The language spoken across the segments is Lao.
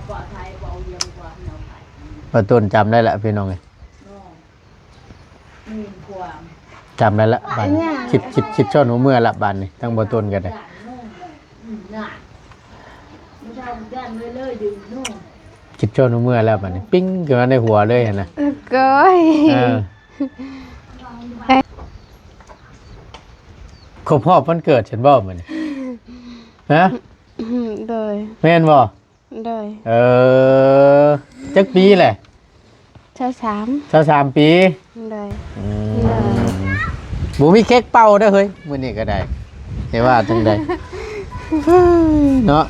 ປອດໄພ ບໍ່ເອົາວຽງກວ່າເຮົາໄປ ບໍ່ຕົ້ນຈຳໄດ້ລະພີ່ນ້ອງເອີຍ. ຈຳໄດ້ລະບາດນີ້ ຄິດ ຄິດ ຄິດຊອນຫົວເມືອລະບາດນີ້ ທັງບໍ່ຕົ້ນກໍໄດ້ ຄິດຊອນຫົວເມືອແລ້ວບາດນີ້ ປິ້ງຂຶ້ນມາໃນຫົວເລີຍຫັ້ນນະ ໂອ້ຍ ເອີ ຄົບຮອບວັນເກີດຊັ້ນບໍ່ມື້ນີ້ ຮະ? ໂດຍ ແມ່ນບໍ່? ໂດຍ ເອີ ຈັກປີແຫຼະ? ຊາວສາມ ຊາວສາມປີ ໂດຍ ອືມ ໂດຍ ບໍ່ມີເຄັກເປົ່າເດີເຮີ້ຍ ມື້ນີ້ກໍໄດ້ ຊິວ່າຈັ່ງໃດ ເນາະ.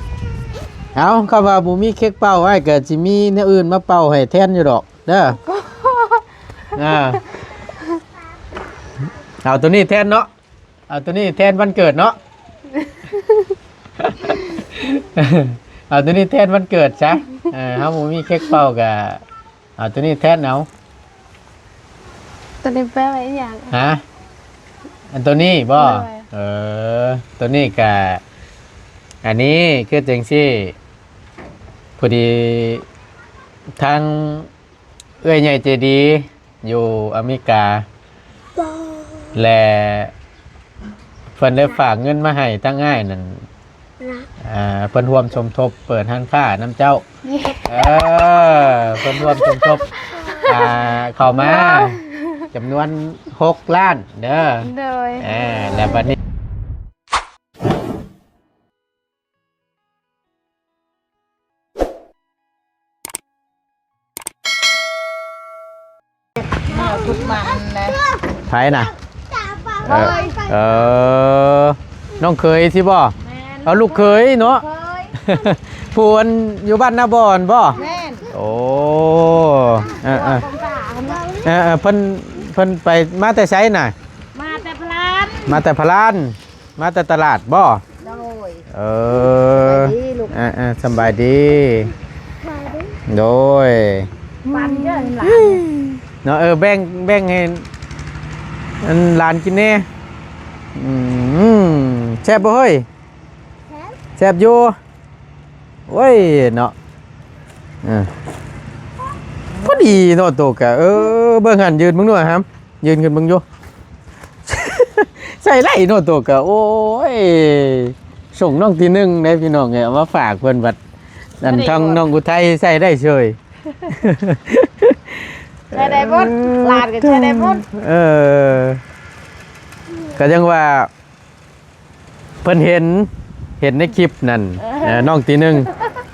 ເອົາ ຄຳວ່າບໍ່ມີເຄັກເປົ່າ ອ້າຍກໍຊິມີແນວອື່ນມາເປົ່າໃຫ້ແທນຢູ່ດອກເດີ ອ່າ ເອົາໂຕນີ້ແທນເນາະ. ເອົາໂຕນີ້ແທນວັນເກີດເນາະ ເອົາໂຕນີ້ແທນວັນເກີດຊະ ເອີ ເຮົາບໍ່ມີເຄັກເປົ່າກະເອົາໂຕນີ້ແທນເອົາ ໂຕນີ້ແປວ່າອີຫຍັງ? ຮະ? ອັນໂຕນີ້ບໍ່? ໂດຍ ເອີ ໂຕນີ້ກະ ອັນນີ້ຄືຈັ່ງຊີ້ ພໍດີທາງ ເອື້ອຍໃຫຍ່ໃຈດີຢູ່ອາເມລິກາ ແລະ ເພິ່ນໄດ້ຝາກເງິນມາໃຫ້ທາງອ້າຍນັ້ນ ອ່າ ເພິ່ນຮ່ວມສົມທົບເປີດຮ້ານຄ້ານຳເຈົ້າ ເອີ ເພິ່ນຮ່ວມສົມທົບ ອ່າ ເຂົ້າມາຈຳນວນຫົກລ້ານເດີ ໂດຍ ເອີ ແລ້ວບັດນີ້ ໃຜນະ? ເອີ ເອີ ນ້ອງເຂີຍຊິບໍ່? ແມ່ນ ເອົາລູກເຂີຍເນາະ ລູກເຂີຍ ຜູ້ອັນຢູ່ບ້ານນາບໍ່ຫັ້ນບໍ່? ແມ່ນ ໂອ້ ເອີ ເອີ ເອີ ເພິ່ນ ເພິ່ນໄປ ມາແຕ່ໃສນະ? ມາແຕ່ພະລານ ມາແຕ່ພະລານ. ມາແຕ່ຕະຫຼາດບໍ່? ໂດຍ ເອີ ສະບາຍດີລູກ ອ່າໆ ສະບາຍດີ ໂດຍ ປັນເດີຫຼານເນາະ ເອີ ແບ່ງ ແບ່ງໃຫ້ອັນຫຼານກິນແດ່ ອືມ ແຊບບໍ່ເຮີ້ຍ? ແຊບ ແຊບຢູ່ ໂອ້ຍເນາະ ເອີ ພໍດີເນາະໂຕກະ ເອີ ເບິ່ງຫັ້ນ ຢືນເບິ່ງດູຫາ ຢືນຂຶ້ນເບິ່ງຢູ່ ໃສ່ໄດ້ເນາະໂຕກະ ໂອ້ຍ ສົ່ງນ້ອງທີໜຶ່ງເດ້ພີ່ນ້ອງເອີຍ ເອົາມາຝາກເພິ່ນບັດ ອັນທາງນ້ອງອຸໄທໃສ່ໄດ້ເສີຍ ໃສ່ໄດ້ໝົດ ເອີ ຫຼານກໍໃສ່ໄດ້ໝົດ ເອີ ກໍຍັງວ່າ ເພິ່ນເຫັນ ເຫັນໃນຄລິບນັ້ນ ເອີ ເອີ ນ້ອງຕີໜຶ່ງ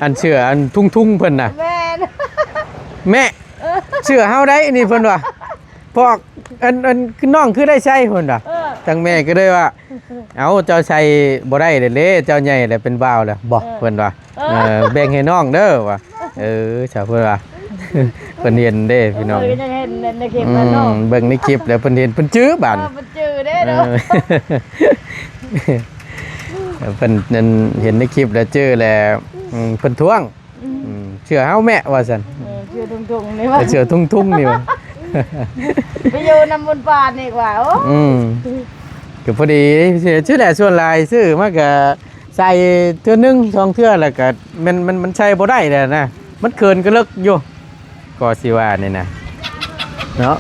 ອັນເສື້ອອັນທຸງໆເພິ່ນນະ ແມ່ນ ແມ່ ເສື້ອເຮົາໄດ໋ນີ້ ເພິ່ນວ່າ ພວກ ອັນ ອັນ ນ້ອງຄືໄດ້ໃສ່ ເພິ່ນວ່າ ເອີ ທາງແມ່ກໍເລີຍວ່າ ເອົ້າ ເຈົ້າໃສ່ບໍ່ໄດ້ແລ້ວເດ້ ເຈົ້າໃຫຍ່ແລ້ວ ເປັນບ່າວແລ້ວ ບໍ່ ເອີ ເພິ່ນວ່າ ເອີ ເອີ ແບ່ງໃຫ້ນ້ອງເດີວ່າ ເອີ ຊາວເພິ່ນວ່າ ເພິ່ນເຫັນເດ້ພີ່ນ້ອງ ເອີ ຍັງເຫັນໃນຄລິບ ອືມ ນັ້ນເນາະ ເບິ່ງໃນຄລິບແລ້ວເພິ່ນເຫັນ ເພິ່ນຈື່ບາດ ເອີ ເພິ່ນຈື່ເດ້ ເອີ ເນາະ ເພິ່ນນັ້ນເຫັນໃນຄລິບແລ້ວຈື່ແລ້ວ ອືມ ເພິ່ນທ້ວງ ອືມ ອືມ ເສື້ອເຮົາແມ່ວ່າຊັ້ນ ເອີ ເສື້ອທຸງໆນີ້ວ່າ ເອີ ເສື້ອທຸງໆນີ້ວ່າ ໄປຢູ່ນຳບຸນປານອີກວ່າ ໂອ້ ອືມ ກໍພໍດີ ຊິແຫຼະ ສ່ວນຫຼາຍຊື້ມາກໍ ໃສ່ເທື່ອໜຶ່ງສອງເທື່ອ ແລ້ວກໍແມ່ນ ມັນ ມັນໃສ່ບໍ່ໄດ້ແລ້ວນະ ມັນເຂີນກະເລິກຢູ່ ກໍຊິວ່ານີ້ນະ ເນາະ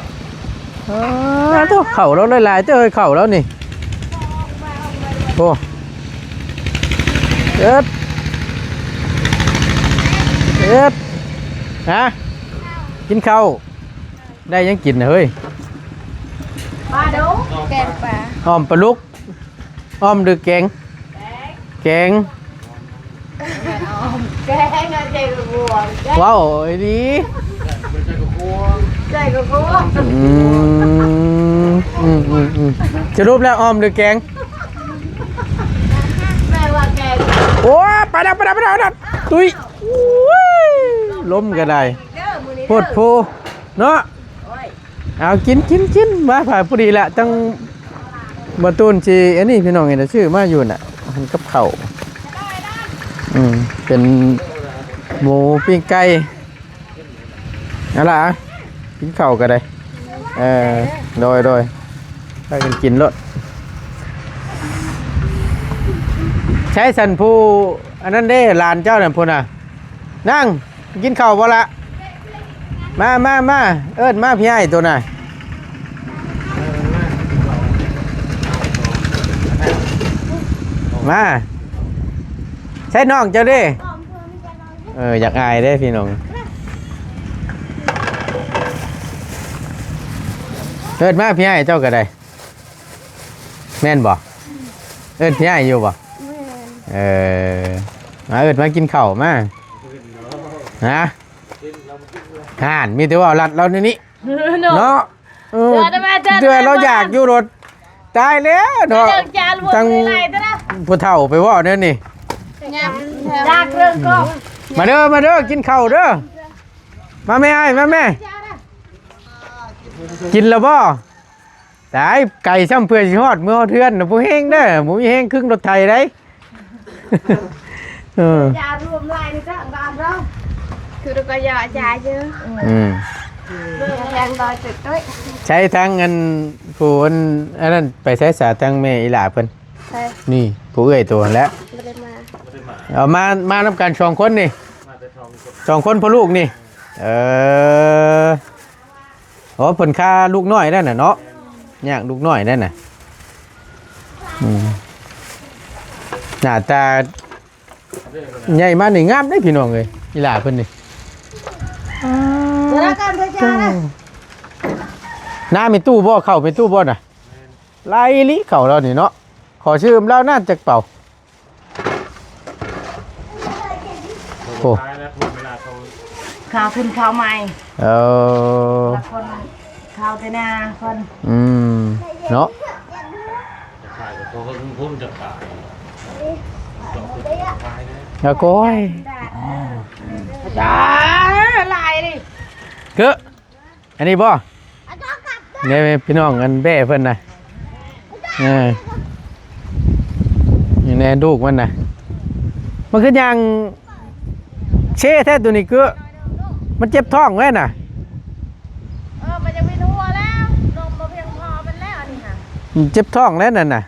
ເອີ ໂທ້ ເຂົ້າລາວຫຼາຍໆເດີ້ ເຂົ້າລາວນີ້ ໂອ້ ເອີດ ເອີດ ຮະ ກິນເຂົ້າ ໄດ້ຫຍັງກິນນະເຮີ້ຍ? ປາດຸກ ແກງປາ ອ້ອມປາດຸກ ອ້ອມຫຼືແກງ? ແກງ ແກງ ແມ່ນອ້ອມ ແກງ ໃສ່ກະບວງ ເວົ້າອີ່ຫຼີ ໃສ່ກະບວງ ອືມ ອືມ ອືມ ອືມ ສະຫຼຸບແລ້ວອ້ອມຫຼືແກງ? ແມ່ວ່າແກງ ໂອ້ຍ ໄປແລ້ວ ໄປແລ້ວ ໄປແລ້ວ ໄປແລ້ວ ຕຸ້ຍ ໂອ້ຍ ລົມກໍໄດ້ ເດີ ມື້ນີ້ ໂພດໂພເນາະ ໂອ້ຍ ເອົາ ກິນ ກິນ ກິນ ມາ ພໍດີລະ ຈັ່ງ ບໍ່ຕູນຊິ ອັນນີ້ພີ່ນ້ອງເອີຍ ຊື້ມາຢູ່ນະ ຫັ້ນກັບເຂົ້າ ອືມ ເປັນໝູປີ້ງໄກ່ ເອົາລະ ກິນເຂົ້າກໍໄດ້ ເອີ ໂດຍ ໂດຍ ພາກັນກິນໂລດ ໃຊ້ສັນຜູ້ ອັນນັ້ນເດ້ ຫຼານເຈົ້ານັ້ນພຸ້ນນະ ນັ່ງ ກິນເຂົ້າບໍ່ລະ? ມາ ມາ ມາ ເອີ້ນມາພີ່ອ້າຍໂຕນະ ມາ. ໃສ່ນ້ອງເຈົ້າເດ້? ເອີ ຢາກອາຍເດ້ພີ່ນ້ອງ. ເອີ້ນມາພີ່ອ້າຍເຈົ້າກໍໄດ້. ແມ່ນບໍ່? ເອີ້ນພີ່ອ້າຍຢູ່ບໍ່? ແມ່ນ. ເອີ ມາເອີ້ນມາກິນເຂົ້າມາ. ຮະ? ຫັ້ນ ມີແຕ່ເວົ້າລັດລາວນີ້ ເນາະ ເນາະ. ເອີ ເທື່ອລາວຢາກຢູ່ໂລດ. ຕາຍແລ້ວເນາະ ທັງຜູ້ເຖົ້າໄປເວົ້າແນວນີ້. ມາເດີ ມາເດີ ກິນເຂົ້າເດີ. ມາແມ່ອ້າຍ ມາແມ່. ກິນແລ້ວບໍ່? ຕາຍ ໄກຊ້ຳ ເພື່ອຊິຮອດ ເມືອຮອດເຮືອນນະ ບໍ່ແຮງເດີ ບໍ່ມີແຮງຄຶງລົດໄຖໃດ. ເອີ ຢາລວມຫຼາຍນີ້ກໍບາດເນາະ ຄືກໍຢາຈາຍເດີ. ອືມ ແຮງດອຍເຕັດດ້ວຍ. ໃຊ້ທັງອັນຜູ້ອັນ ອັນນັ້ນໄປໃຊ້ສາ ທັງແມ່ອີຫຼ້າເພິ່ນ. ໃຊ່ ນີ້ຜູ້ເອື້ອຍໂຕຫັ້ນແຫຼະ ບໍ່ໄດ້ມາ ເອົາມາ ມານຳກັນສອງຄົນນີ້ ມາແຕ່ສອງຄົນ ສອງຄົນພໍ່ລູກນີ້. ເອີ ໂອ້ ເພິ່ນຄາລູກນ້ອຍນັ້ນນະເນາະ ຍາກລູກນ້ອຍນັ້ນນະ. ອືມ ໜ້າຕາໃຫຍ່ມານີ້ງາມເດ້ພີ່ນ້ອງເອີຍ ອີຫຼ້າເພິ່ນນີ້. ອືມ ນາແມ່ຕູ້ບໍ່ ເຂົ້າແມ່ຕູ້ບໍ່ນະ? ຫຼາຍອີ່ຫຼີເຂົ້າລາວນີ້ເນາະ ຂໍຊື້ນຳລາວນະຈັກເປົາ. ໂອ້ ຂາວຂຶ້ນຂາວໃໝ່. ເອີ ລະຄົນຂາວແຕ່ນາຄົນ. ອືມ ເນາະ ຈະຂາຍກໍພໍເພິ່ນຄົນຈະຂາຍ. ອາ ໂອ້ຍ ຫຼາຍເດ້ ເກີ ອັນນີ້ບໍ່? ນີ້ພີ່ນ້ອງ ອັນແບ້ເພິ່ນນະ ເອີ ນີ້ແນ່ລູກມັນນະ ມັນຄືຍ່າງເຊແທ້ໂຕນີ້ ເກືອ ມັນເຈັບທ້ອງແລ້ວນະ. ເອີ ມັນຈະເວັນຫົວແລ້ວ ນົມບໍ່ພຽງພໍມັນແລ້ວອັນນີ້ຫະ ມັນເຈັບທ້ອງແລ້ວນັ້ນນະ.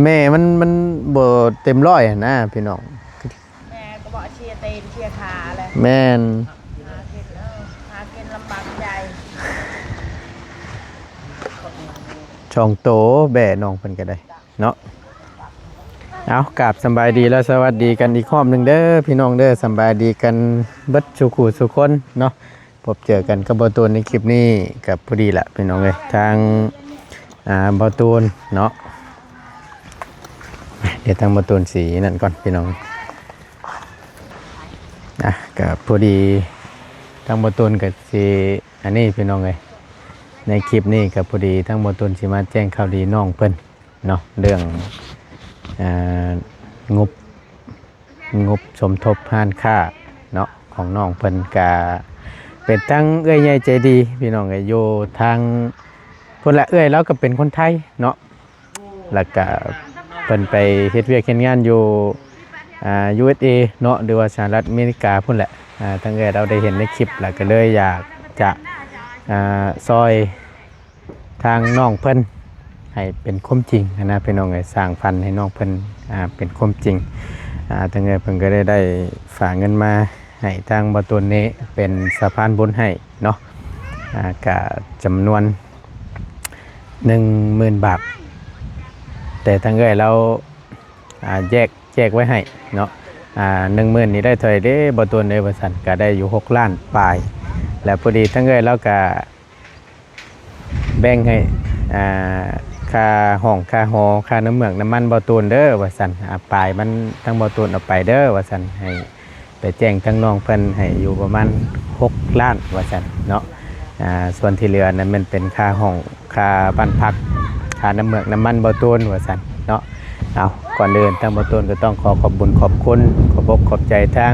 ແມ່ມັນ ມັນບໍ່ເຕັມຮ້ອຍຫັ້ນນະພີ່ນ້ອງ. ແມ່ກໍບໍ່ເຊຍຕີນເຊຍຂາແຫຼະ. ແມ່ນ ຫາກິນ ເອີ ຫາກິນລຳບາກໃຈ. ສອງໂຕແບ້ນ້ອງເພິ່ນກໍໄດ້ເນາະ. ເອົາ ກາບສຳບາຍດີ ແລະ ສະຫວັດດີກັນອີກຮອບໜຶ່ງເດີພີ່ນ້ອງເດີ. ສຳບາຍດີກັນເບິດສູ່ຄູ່ສູ່ຄົນເນາະ. ພົບເຈີກັນກັບບ່າວຕູນໃນຄລິບນີ້ກໍພໍດີລະພີ່ນ້ອງເອີຍ ທາງ ອ່າ ບ່າວຕູນເນາະ. ດຽວທາງບ່າວຕູນຊິນັ້ນກ່ອນພີ່ນ້ອງ ອ່ະ ກໍພໍດີທາງບ່າວຕູນກໍຊິອັນນີ້ພີ່ນ້ອງເອີຍ ໃນຄລິບນີ້ກໍພໍດີທາງບ່າວຕູນຊິມາແຈ້ງຂ່າວດີນ້ອງເພິ່ນເນາະ ເລື່ອງ ອ່າ ງົບ ງົບສົມທົບຮ້ານຄ້າເນາະ ຂອງນ້ອງເພິ່ນ ກະເປັນທັງເອື້ອຍໃຫຍ່ໃຈດີພີ່ນ້ອງເອີຍ ຢູ່ທາງພຸ້ນລະ. ເອື້ອຍລາວກໍເປັນຄົນໄທເນາະ ແລ້ວກະເພິ່ນໄປເຮັດວຽກເຮັດງານຢູ່ ອ່າ ຢູເອສເອເນາະ ຫຼືວ່າສະຫະລັດອາເມລິກາພຸ້ນແຫຼະ. ອ່າ ທາງເອື້ອຍລາວໄດ້ເຫັນໃນຄລິບ ແລ້ວກໍເລີຍຢາກຈະ ອ່າ ຊ່ອຍ ທາງນ້ອງເພິ່ນໃຫ້ເປັນຄວາມຈິງຫັ້ນນະພີ່ນ້ອງເອີຍ ສ້າງຝັນໃຫ້ນ້ອງເພິ່ນ ອ່າ ເປັນຄວາມຈິງ. ອ່າ ທາງເອື້ອຍເພິ່ນກໍໄດ້ ໄດ້ຝາກເງິນມາໃຫ້ທາງບ່າວຕູນນີ້ເປັນສະພານບຸນໃຫ້ເນາະ ອ່າ ກະຈຳນວນໜຶ່ງໝື່ນບາດ ແຕ່ທາງເອື້ອຍລາວ ອ່າ ແຍກ ແຈກໄວ້ໃຫ້ເນາະ. ອ່າ ໜຶ່ງໝື່ນນີ້ໄດ້ເທົ່າໃດເດ້ບ່າວຕູນເອີຍ ວ່າຊັ້ນ ກະໄດ້ຢູ່ຫົກລ້ານປາຍ ແລ້ວພໍດີທາງເອື້ອຍລາວກະ ແບ່ງໃຫ້ ອ່າ ຄ່າຫ້ອງ ຄ່າຫໍ ຄ່ານ້ຳເມືອກນ້ຳມັນບ່າວຕູນເດີ ວ່າຊັ້ນ. ອ່າ ປາຍມັນທາງບ່າວຕູນເອົາໄປເດີ ວ່າຊັ້ນ ໃຫ້ໄປແຈ້ງທາງນ້ອງເພິ່ນໃຫ້ຢູ່ປະມານຫົກລ້ານ ວ່າຊັ້ນເນາະ. ອ່າ ສ່ວນທີ່ເຫຼືອນັ້ນແມ່ນເປັນຄ່າຫ້ອງ ຄ່າບ້ານພັກ ຄ່ານ້ຳເມືອກນ້ຳມັນບ່າວຕູນ ວ່າຊັ້ນເນາະ. ເອົາ ກ່ອນອື່ນທາງບ່າວຕູນກໍຕ້ອງຂໍຂອບບຸນຂອບຄຸນ ຂອບອົກຂອບໃຈທາງ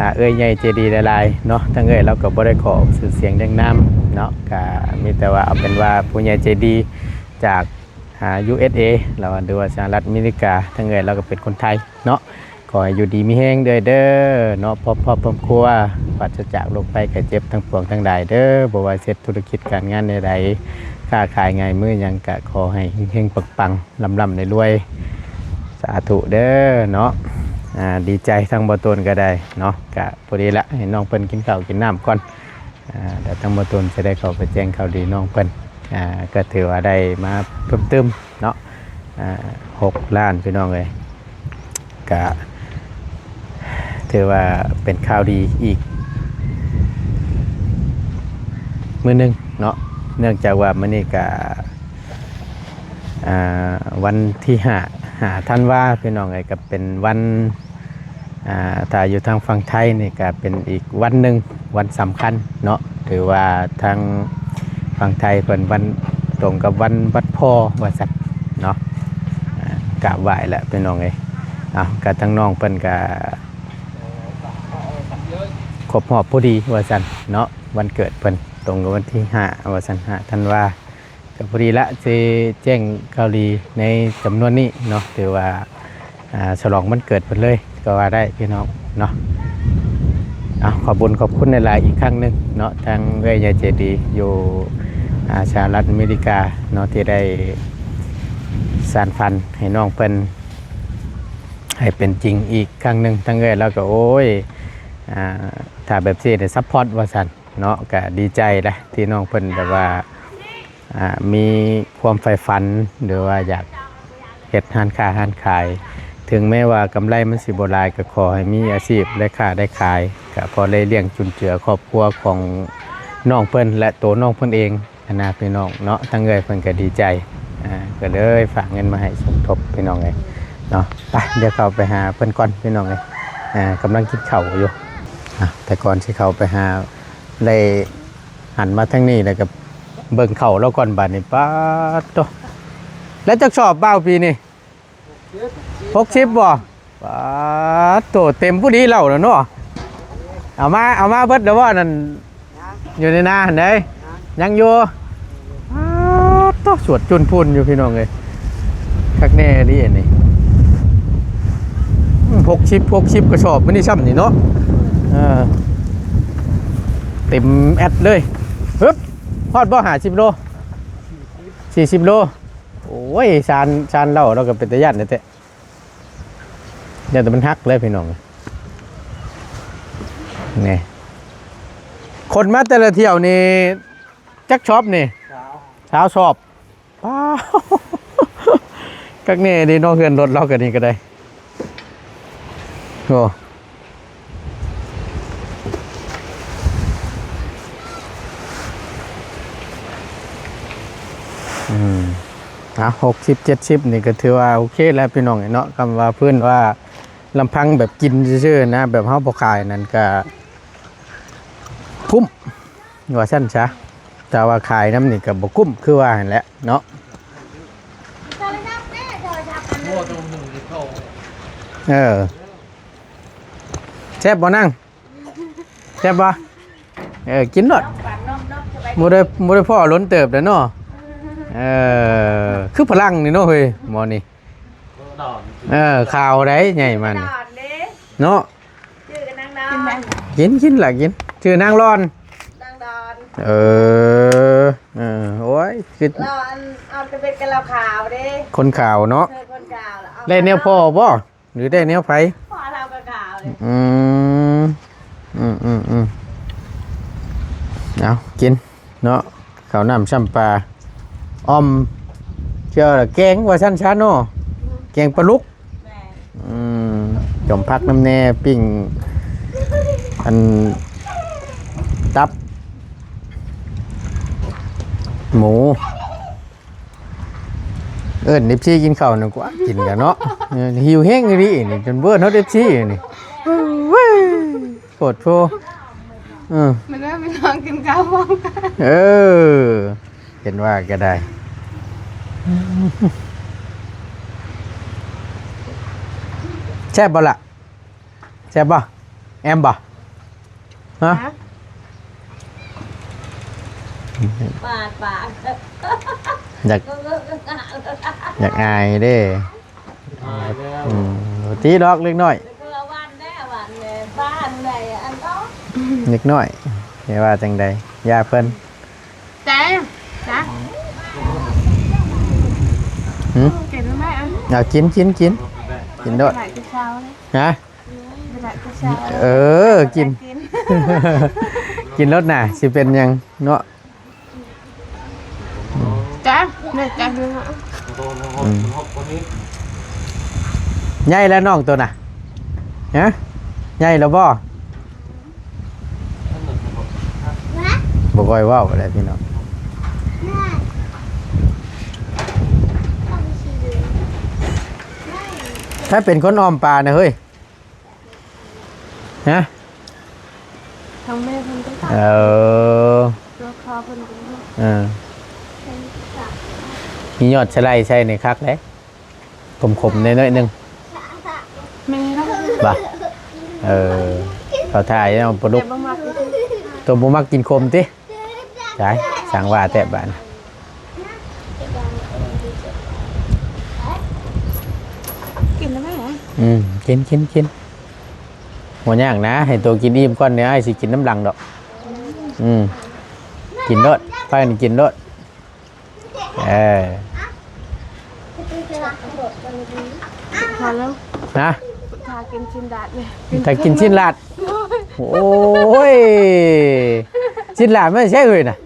ອ່າ ເອື້ອຍໃຫຍ່ໃຈດີຫຼາຍໆເນາະ. ທາງເອື້ອຍລາວກໍບໍ່ໄດ້ຂໍອອກຊື່ສຽງຮຽງນາມເນາະ ກະມີແຕ່ວ່າເອົາເປັນວ່າຜູ້ໃຫຍ່ໃຈດີຈາກ ອ່າ ຢູເອສເອ ລາວ ຫຼືວ່າສະຫະລັດອາເມລິກາ. ທາງເອື້ອຍລາວກໍເປັນຄົນໄທເນາະ. ຂໍໃຫ້ຢູ່ດີມີແຮງເດີ້ເດີເນາະ ພ້ອມຄອບພ້ອມຄົວ ປາສະຈາກໂລກໄພໄຂ້ເຈັບທັງປວງທັງຫຼາຍເດີ້. ບໍ່ວ່າເຮັດທຸລະກິດການງານແນວໃດ ຄ້າຂາຍງ່າຍມືຫຍັງ ກະຂໍໃຫ້ເຮັງໆປັງໆ ລ່ຳໆລວຍໆ ສາທຸເດີ້ເນາະ. ອ່າ ດີໃຈທາງບໍ່ໂຕນກໍໄດ້ເນາະ ກະພໍດີລະ ໃຫ້ນ້ອງເພິ່ນກິນເຂົ້າກິນນ້ຳກ່ອນ ອ່າ ແລ້ວທາງບໍ່ໂຕນຈະໄດ້ເຂົ້າໄປແຈ້ງຂ່າວດີນ້ອງເພິ່ນ ອ່າ ກໍຖືວ່າໄດ້ມາເພີ່ມຕື່ມເນາະ ອ່າ ຫົກລ້ານ ພີ່ນ້ອງເອີຍ ກະຖືວ່າເປັນຂ່າວດີອີກມື້ໜຶ່ງເນາະ ເນື່ອງຈາກວ່າມື້ນີ້ກະ ອ່າ ວັນທີຫ້າ ຫ້າທັນວາ ພີ່ນ້ອງເອີຍ ກໍເປັນວັນ ອ່າ ຖ້າຢູ່ທາງຝັ່ງໄທນີ້ກໍເປັນອີກວັນໜຶ່ງ ວັນສຳຄັນເນາະ ຖືວ່າທາງຝັ່ງໄທເພິ່ນວັນ ຕົງກັບວັນ ວັນພໍ່ວ່າຊັ້ນເນາະ ອ່າ ກາບໄຫວ້ແຫຼະ ພີ່ນ້ອງເອີຍ ເອົາ ກໍທາງນ້ອງເພິ່ນກໍຄົບຮອບພໍດີວ່າຊັ້ນເນາະ ວັນເກີດເພິ່ນ ຕົງກັບວັນທີຫ້າວ່າຊັ້ນ ຫ້າທັນວາ ກໍພໍດີລະ ຊິແຈ້ງຂ່າວດີໃນຈຳນວນນີ້ເນາະ ຖືວ່າ ອ່າ ສະຫຼອງວັນເກີດເພິ່ນເລີຍກໍວ່າໄດ້ ພີ່ນ້ອງເນາະ ເອົາ ຂອບບຸນຂອບຄຸນຫຼາຍໆ ອີກຄັ້ງໜຶ່ງເນາະ ທາງເອື້ອຍໃຫຍ່ໃຈດີຢູ່ ອ່າ ສະຫະລັດອາເມລິກາເນາະ ທີ່ໄດ້ສານຝັນໃຫ້ນ້ອງເພິ່ນໃຫ້ເປັນຈິງອີກຄັ້ງໜຶ່ງ ທາງເອື້ອຍລາວກໍ ໂອ້ຍ ອ່າ ຖ້າແບບຊີ້ໄດ້ຊັບພອດວ່າຊັ້ນເນາະ ກໍດີໃຈແຫຼະ ທີ່ນ້ອງເພິ່ນແບບວ່າ ອ່າ ມີຄວາມໃຝ່ຝັນ ຫຼືວ່າຢາກເຮັດຮ້ານຄ້າຮ້ານຂາຍ ເຖິງແມ້ວ່າກຳໄລມັນຊິບໍ່ຫຼາຍ ກໍຂໍໃຫ້ມີອາຊີບໄດ້ຄ້າໄດ້ຂາຍ ກໍພໍໄດ້ລ້ຽງຈຸນເຈືອຄອບຄົວຂອງນ້ອງເພິ່ນ ແລະ ໂຕນ້ອງເພິ່ນເອງຫັ້ນນະ ພີ່ນ້ອງເນາະ ທາງເອື້ອຍເພິ່ນກໍດີໃຈ ອ່າ ກໍເລີຍຝາກເງິນມາໃຫ້ສົມທົບ ພີ່ນ້ອງເອີຍເນາະ ໄປ ດຽວເຂົ້າໄປຫາເພິ່ນກ່ອນ ພີ່ນ້ອງເອີຍ ອ່າ ກຳລັງກິນເຂົ້າຢູ່ ອ່າ ແຕ່ກ່ອນຊິເຂົ້າໄປຫາ ໄດ້ ຫັນມາທາງນີ້ແລ້ວກໍເບິ່ງເຂົ້າລາວກ່ອນບາດນີ້ ປາດໂທ້ ແລ້ວຈັກສອບບ່າວປີນີ້ ຫົກສິບບໍ່ ປາດໂທ້ ເຕັມຜູ້ດີເຫຼົ່ານະເນາະ ເອົາມາ ເອົາມາເບິດແລ້ວບໍ່ນັ້ນ ຢູ່ໃນນາຫັ້ນເດ້ ຍັງຢູ່ ປາດໂທ້ ສວດຈຸນພຸ້ນຢູ່ ພີ່ນ້ອງເອີຍ ຄັກແນ່ອີ່ຫຼີອັນນີ້ ອືມ ຫົກສິບ ຫົກສິບກະສອບມື້ນີ້ຊ່ຳນີ້ເນາະ ເອີ ເຕັມແອັດເລີຍ ຮຶບ ຮອດບໍ່ ຫ້າສິບໂລ ສີ່ສິບໂລ ໂອ້ຍ ຊານ ຊານເຫຼົ່າ ເຮົາກໍເປັນຕາຢ້ານແທ້ໆ ຢ້ານແຕ່ມັນຫັກເລີຍ ພີ່ນ້ອງ ນີ້ ຂົນມາແຕ່ລະຖ້ຽວນີ້ ຈັກສອບນີ້ ຊາວ ຊາວສອບ ປ້າ ຄັກແນ່ເດເນາະ ເຮືອນລົດລາວກໍນີ້ກໍໄດ້ ໂອ້ ອືມ ອ່ະ ຫົກສິບ ເຈັດສິບນີ້ກໍຖືວ່າໂອເຄແລ້ວ ພີ່ນ້ອງເນາະ ຄຳວ່າພື້ນວ່າລຳພັງແບບກິນຊື່ໆນະ ແບບເຮົາບໍ່ຂາຍນັ້ນກໍ ກຸ້ມ ວ່າຊັ້ນຊະ ຖ້າວ່າຂາຍນຳນີ້ກໍບໍ່ກຸ້ມ ຄືວ່າຫັ້ນແຫຼະເນາະ ເອີ ແຊບບໍ່ນາງ ແຊບບໍ່ ເອີ ກິນໂລດ ບໍ່ໄດ້ ບໍ່ໄດ້ພໍ້ດົນເຕີບແລ້ວເນາະ ເອີ ຄືຝຣັ່ງນີ້ເນາະ ເຮີ້ຍ ໝໍນີ້ ເອີ ຂາວໃດໃຫຍ່ມັນ ເນາະ ຊື່ນາງດອນ ກິນ ກິນລະກິນ ຊື່ນາງລອນ ນາງດອນ ເອີ ເອີ ໂອ້ຍ ຄືລາວອັນ ເອົາແຕ່ເບັດກັບລາວຂາວເດ້ ຄົນຂາວເນາະ ເອີ ຄົນຂາວລະເອົາ ໄດ້ແນວພໍ້ບໍ່ ຫຼືໄດ້ແນວໃຜ ພໍ້ລາວກໍຂາວເດ້ ອືມ ອືມ ອືມ ອືມ ເອົາ ກິນ ເນາະ ເຂົ້ານ້ຳຊ້ຳປາ ອ່ອມ ເຈົ້າລະແກງວ່າຊັ້ນຊະເນາະ ແກງປາດຸກ ແມ່ນ ອືມ ຈົ່ມຜັກນຳແດ່ ປີ້ງ ອັນ ຕັບ ໝູ ເອີ້ນເອັຟຊີກິນເຂົ້ານຳກວ່າ ກິນກັນເນາະ ເອີ ຫິວແຮງອີ່ຫຼີນີ້ ຈົນບໍ່ເອີ້ນຮອດເອັຟຊີນີ້ ໂພດໂພ ເອີ ມາເດີພີ່ນ້ອງກິນເຂົ້າພ້ອມກັນ ເອີ ເຫັນວ່າກໍໄດ້ ແຊບບໍ່ລະ ແຊບບໍ່ ແອມບໍ່ ຮະ ປາດ ປາດ ຢາກ ຢາກອາຍເດ້ ອາຍແລ້ວ ອືມ ຕິດອກເລັກນ້ອຍ ເລັກນ້ອຍ ແຕ່ວ່າຈັ່ງໃດ ແຕ່ວ່າຈັ່ງໃດ ຢ່າເພິ່ນ ແຕງ ຈ້າ ຫື ກິນໄດ້ ເອົາ ກິນ ກິນ ກິນ ກິນໂລດ ຫຼາຍຄືເຊົ້າເລີຍ ຮະ ຫຼາຍຄືເຊົ້າ ເອີ ກິນ ກິນ ກິນໂລດນະ ຊິເປັນຫຍັງເນາະ. ຈ້າ ແມ່ນຈ້າ ອືມ ໃຫຍ່ແລ້ວນ້ອງໂຕນະ ຮະ ໃຫຍ່ແລ້ວບໍ່? ບໍ່ຄ່ອຍເວົ້າແຫຼະພີ່ນ້ອງ. ຖ້າເປັນຄົນອ້ອມປານະເຮີ້ຍ ຮະ ທາງແມ່ເພິ່ນກໍ ເອີ ຕົວພໍ່ເພິ່ນກໍ ເອີ ມີຍອດສະໄລໃສ່ນີ້ຄັກເດ້. ຂົມໆ ໜ້ອຍໆ ໜຶ່ງ ແມ່ນບໍ່? ເອີ ເຂົາຖ່າຍເນາະ ປາດຸກ ແຕ່ບໍ່ມັກ ໂຕບໍ່ມັກກິນຂົມຕິ? ຕາຍ ຊ່າງວ່າແທ້ບາດນີ້ ກິນແລ້ວແມ່? ອືມ ກິນ ກິນ ກິນ ບໍ່ຍາກນະ ໃຫ້ໂຕກິນອີ່ມກ່ອນ ດຽວອ້າຍຊິກິນນຳຫຼັງດອກ. ອືມ ກິນໂລດ ພາກັນກິນໂລດ. ເອີ ພໍແລ້ວ ຮະ ຖ້າກິນຊີ້ນລາດນີ້ ຖ້າກິນຊີ້ນລາດ ໂອ້ຍ ຊີ້ນລາດມາແຕ່ໃສເອີຍນະ?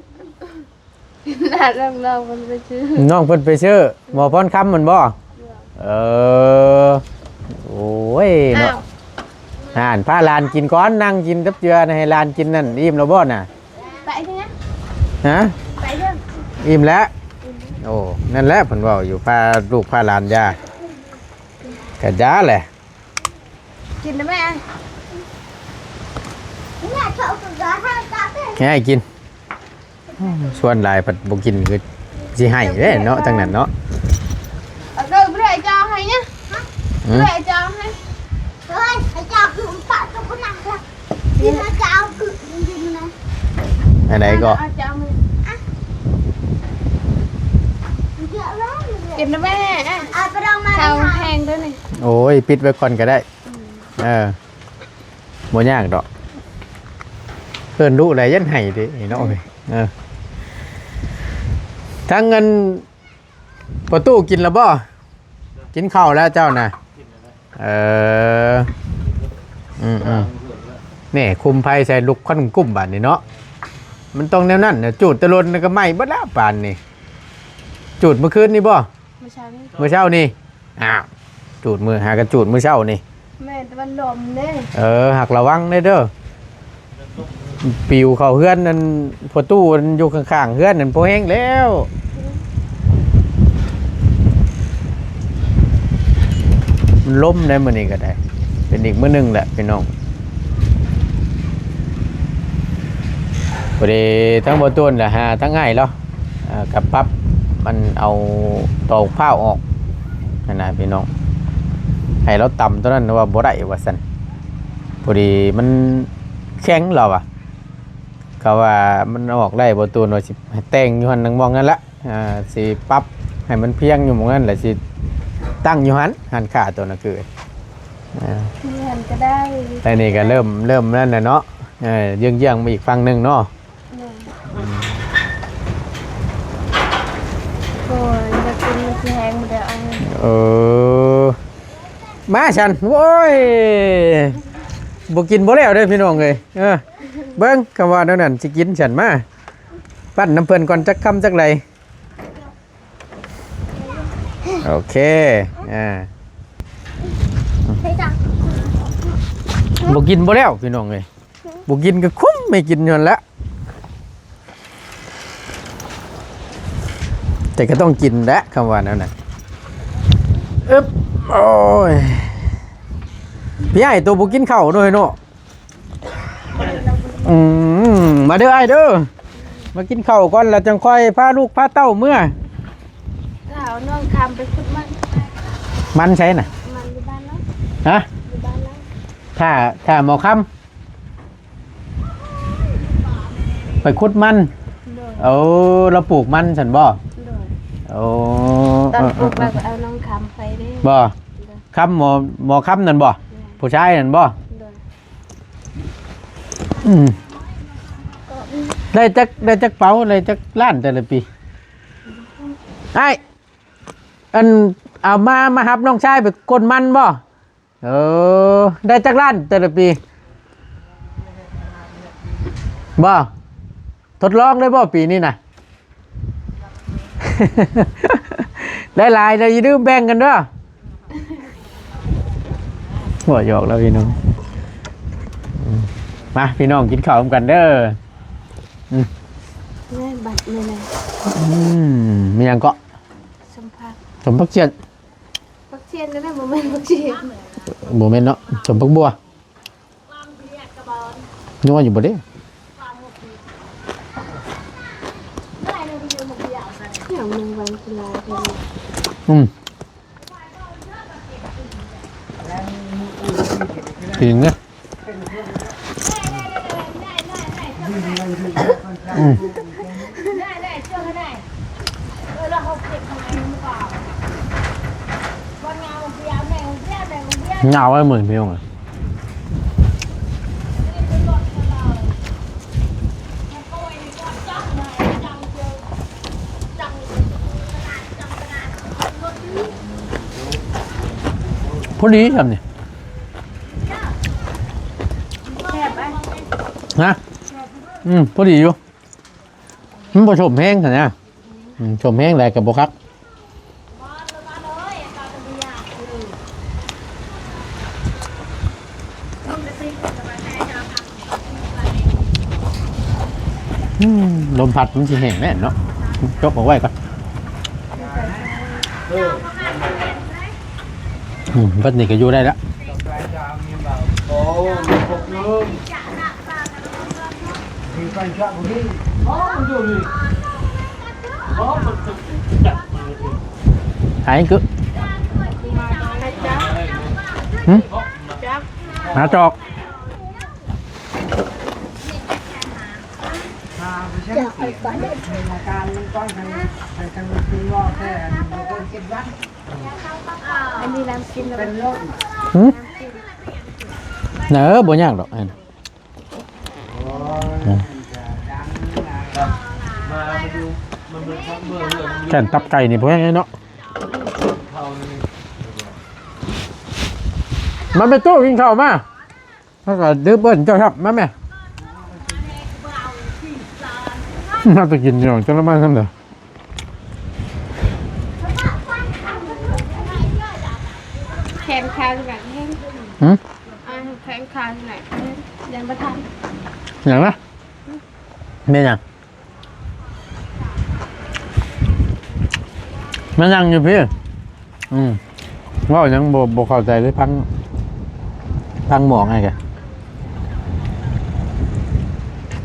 ຊີ້ນລາດນ້ອງເພິ່ນໄປຊື້ ນ້ອງເພິ່ນໄປຊື້ ໝໍພອນຄຳແມ່ນບໍ່? ເອີ ໂອ້ຍເນາະ ອ້າວ ຫັ້ນ ພາຫຼານກິນກ່ອນ ນັ່ງກິນຈັບເຈືອ ໃຫ້ຫຼານກິນນັ້ນ ອີ່ມແລ້ວບໍ່ນະ? ໄປເທື່ອ ຮະ ໄປເທື່ອ ອີ່ມແລ້ວ. ໂອ້ ນັ້ນແຫຼະເພິ່ນເວົ້າຢູ່ ພາລູກພາຫຼານຢາ ກະຢາແຫຼະ ກິນໄດ້ແມ່ ແມ່ເຂົາກໍຢາໃຫ້ກັບ ໃຫ້ກິນ. ຊວນຫຼາຍພັດບໍ່ກິນຄືຊິໃຫ້ເດ້ເນາະ ທັງນັ້ນເນາະ. ເອົາເດີ ບໍ່ໄດ້ເອົາຈານໃຫ້ນະ ບໍ່ໄດ້ເອົາຈານໃຫ້ ເຮີ້ຍ ເອົາຈານຄືປະຕູນັ້ນລະ ກິນເອົາຈານຄື ອັນໃດກໍ ເອົາຈານໃຫ້ ກິນນະແມ່ ເອົາໄປລອງມາ ເຂົ້າແຮງເດີນີ້. ໂອ້ຍ ປິດໄວ້ກ່ອນກໍໄດ້ ເອີ. ບໍ່ຍາກດອກ ເອີ້ນດຸແລ້ວຢ້ານໄຫ້ເດ້ເນາະ. ເອີ ທາງອັນພໍ່ຕູ້ກິນແລ້ວບໍ່? ກິນເຂົ້າແລ້ວເຈົ້ານະ? ເອີ ອືມໆ ນີ້ຄຸມໄຟໃສ່ລຸກຄວັນກຸ້ມບາດນີ້ເນາະ. ມັນຕ້ອງແນວນັ້ນນະ ຈູດແຕ່ລົນກໍໄໝ້ເບິດແລ້ວປານນີ້. ຈູດມື້ຄືນນີ້ບໍ່? ມື້ເຊົ້ານີ້ ມື້ເຊົ້ານີ້ ອ້າວ ຈູດມື້ ຫາກະຈູດມື້ເຊົ້ານີ້ ແມ່ນ ແຕ່ວ່າລົມເດ້. ເອີ ຫາກລະວັງແດ່ເດີ ປິວເຂົ້າເຮືອນນັ້ນ ພໍ່ຕູ້ຢູ່ຂ້າງໆເຮືອນນັ້ນ ພໍແຮງແລ້ວ. ມັນລົມໄດ໋ມື້ນີ້ກໍໄດ້ ເປັນອີກມື້ໜຶ່ງແຫຼະພີ່ນ້ອງ. ພໍດີທັງບໍ່ຕູນລະຫາທັງອ້າຍລາວ ອ່າ ກໍປັບ ມັນເອົາຕອກພ້າວອອກຫັ້ນນະພີ່ນ້ອງ. ໃຫ້ລາວຕຳຕົວນັ້ນວ່າບໍ່ໄດ້ວ່າຊັ້ນ ພໍດີມັນແຂງລາວວ່າ ເຂົາວ່າມັນອອກໄດ້ບໍ່ ຕູນວ່າຊິແຕ່ງຢູ່ຫັ້ນໝ່ອງນັ້ນລະ ອ່າ ຊິປັບໃຫ້ມັນພຽງຢູ່ໝ່ອງນັ້ນ ແລ້ວຊິຕັ້ງຢູ່ຫັ້ນ ຮ້ານຄ້າຕົວນັ້ນຄື ອ່າ ຢູ່ຫັ້ນກໍໄດ້. ແຕ່ນີ້ກໍເລີ່ມ ເລີ່ມນັ້ນແຫຼະເນາະ ເອີ ເຢື້ອງໆມາອີກຝັ່ງໜຶ່ງເນາະ. ໂອ້ຍ ຢາກກິນມັນຊິແຮງບໍ່ໄດ້ເອົາ. ເອີ ມາຊັ້ນ ໂອ້ຍ ບໍ່ກິນບໍ່ແລ້ວເດີພີ່ນ້ອງເອີຍ. ເອີ ເບິ່ງ ຄຳວ່າແນວນັ້ນຊິກິນຊັ້ນ ມາ ປັ້ນນຳເພິ່ນກ່ອນ ຈັກຄຳຈັກໄລ. ໂອເຄ ອ່າ ບໍ່ກິນບໍ່ແລ້ວພີ່ນ້ອງເອີຍ. ບໍ່ກິນກໍຄຸມໃຫ້ກິນຢູ່ຫັ້ນແຫຼະ ແຕ່ກໍຕ້ອງກິນແຫຼະ ຄຳວ່າແນວນັ້ນ. ອຶບ ໂອ້ຍ ພີ່ອ້າຍໂຕບໍ່ກິນເຂົ້າເນາະ ເນາະ. ອືມ ມາເດີອ້າຍເດີ ມາກິນເຂົ້າກ່ອນ ແລ້ວຈັ່ງຄ່ອຍພາລູກພາເຕົ້າເມືອ. ຖ້າເອົານ້ອງຄຳໄປຂຸດມັນ. ມັນໃສນະ? ມັນຢູ່ບ້ານລາວ. ຮະ? ຢູ່ບ້ານລາວ. ຖ້າ ຖ້າໝໍຄຳ ໄປຂຸດມັນ. ໂດຍ. ໂອ້ ລາວປູກມັນຊັ້ນບໍ່? ໂດຍ. ໂອ້ ຕອນປູກ ເອີ ເອີ ເອີ ລາວກໍເອົານ້ອງຄຳໄປເດ້. ບໍ່? ໂດຍ. ຄຳ ໝໍ ໝໍຄຳນັ້ນບໍ່? ໂດຍ. ຜູ້ຊາຍນັ້ນບໍ່? ໂດຍ. ອືມ ໄດ້ຈັກ ໄດ້ຈັກເປົາ ໄດ້ຈັກລ້ານແຕ່ລະປີ? ອ້າຍ ອັນ ເອົາມາ ມາຮັບນ້ອງຊາຍໄປກົນມັນບໍ່? ເອີ ໄດ້ຈັກລ້ານແຕ່ລະປີ? ບໍ່ ທົດລອງໄດ້ບໍ່ປີນີ້ນະ? ໄດ້ຫຼາຍແລ້ວຢ່າລືມແບ່ງກັນເດີ. ຫົວຫຍອກແລ້ວພີ່ນ້ອງ. ມາພີ່ນ້ອງກິນເຂົ້ານຳກັນເດີ. ອືມ ແມ່ນ ບັດນີ້ນະ. ອືມ ມີຫຍັງເກາະ? ສົມຜັກ ສົມຜັກຊຽນ. ຜັກຊຽນນັ້ນນະ ບໍ່ແມ່ນຜັກຊຽນ. ບໍ່ແມ່ນເນາະ ສົມຜັກບົ່ວ. ນົວຢູ່ບໍ່ເດ້? ຫຍັງແມງວັນຄືຫຼາຍແທ້? ອືມ ກິນເດ້. ອືມ ຍາວໄວ້ມື້ນີ້ພີ່ນ້ອງ. ພໍດີຊ່ຳນີ້ ແຊບໄດ໋. ຮະ? ອືມ ພໍດີຢູ່ ມັນບໍ່ສົ້ມແຮງຫັ້ນນະ. ອືມ ສົ້ມແຮງຫຼາຍກໍບໍ່ຄັກ. ອືມ ລົມພັດມັນຊິແຫ້ງແນ່ເນາະ ຈົກເອົາໄວ້ກ່ອນ. ອືມ ບັດນີ້ກໍຢູ່ໄດ້ລະ. ຫາຍກຶ ຫາຈອກ. ອັນນີ້ນ້ຳກິນແລ້ວ ຫືມ ເນີ ບໍ່ຍາກດອກ. ແກ່ນຕັບໄກ່ນີ້ບໍ່ແພງເນາະ. ມາແມ່ຕູ້ ກິນເຂົ້າມາ. ມາກໍດື່ມເອີ້ນເຈົ້າຄັບ ມາແມ່. ມາແຕ່ກິນພີ່ນ້ອງ ຈັກນ້ຳມັນສ່ຳໃດ. ແຂນຂາຂະໜາດນີ້ ຫືມ ອ່າ ແຂນຂາຂະໜາດນີ້ ຍັງບໍ່ທັນ. ຫຍັງນະ? ແມ່ນຫຍັງ? ມານັ່ງຢູ່ພີ້. ອືມ ເວົ້າຫຍັງບໍ່ ບໍ່ເຂົ້າໃຈເລີຍ. ຟັງ ຟັງໝໍໄງກະ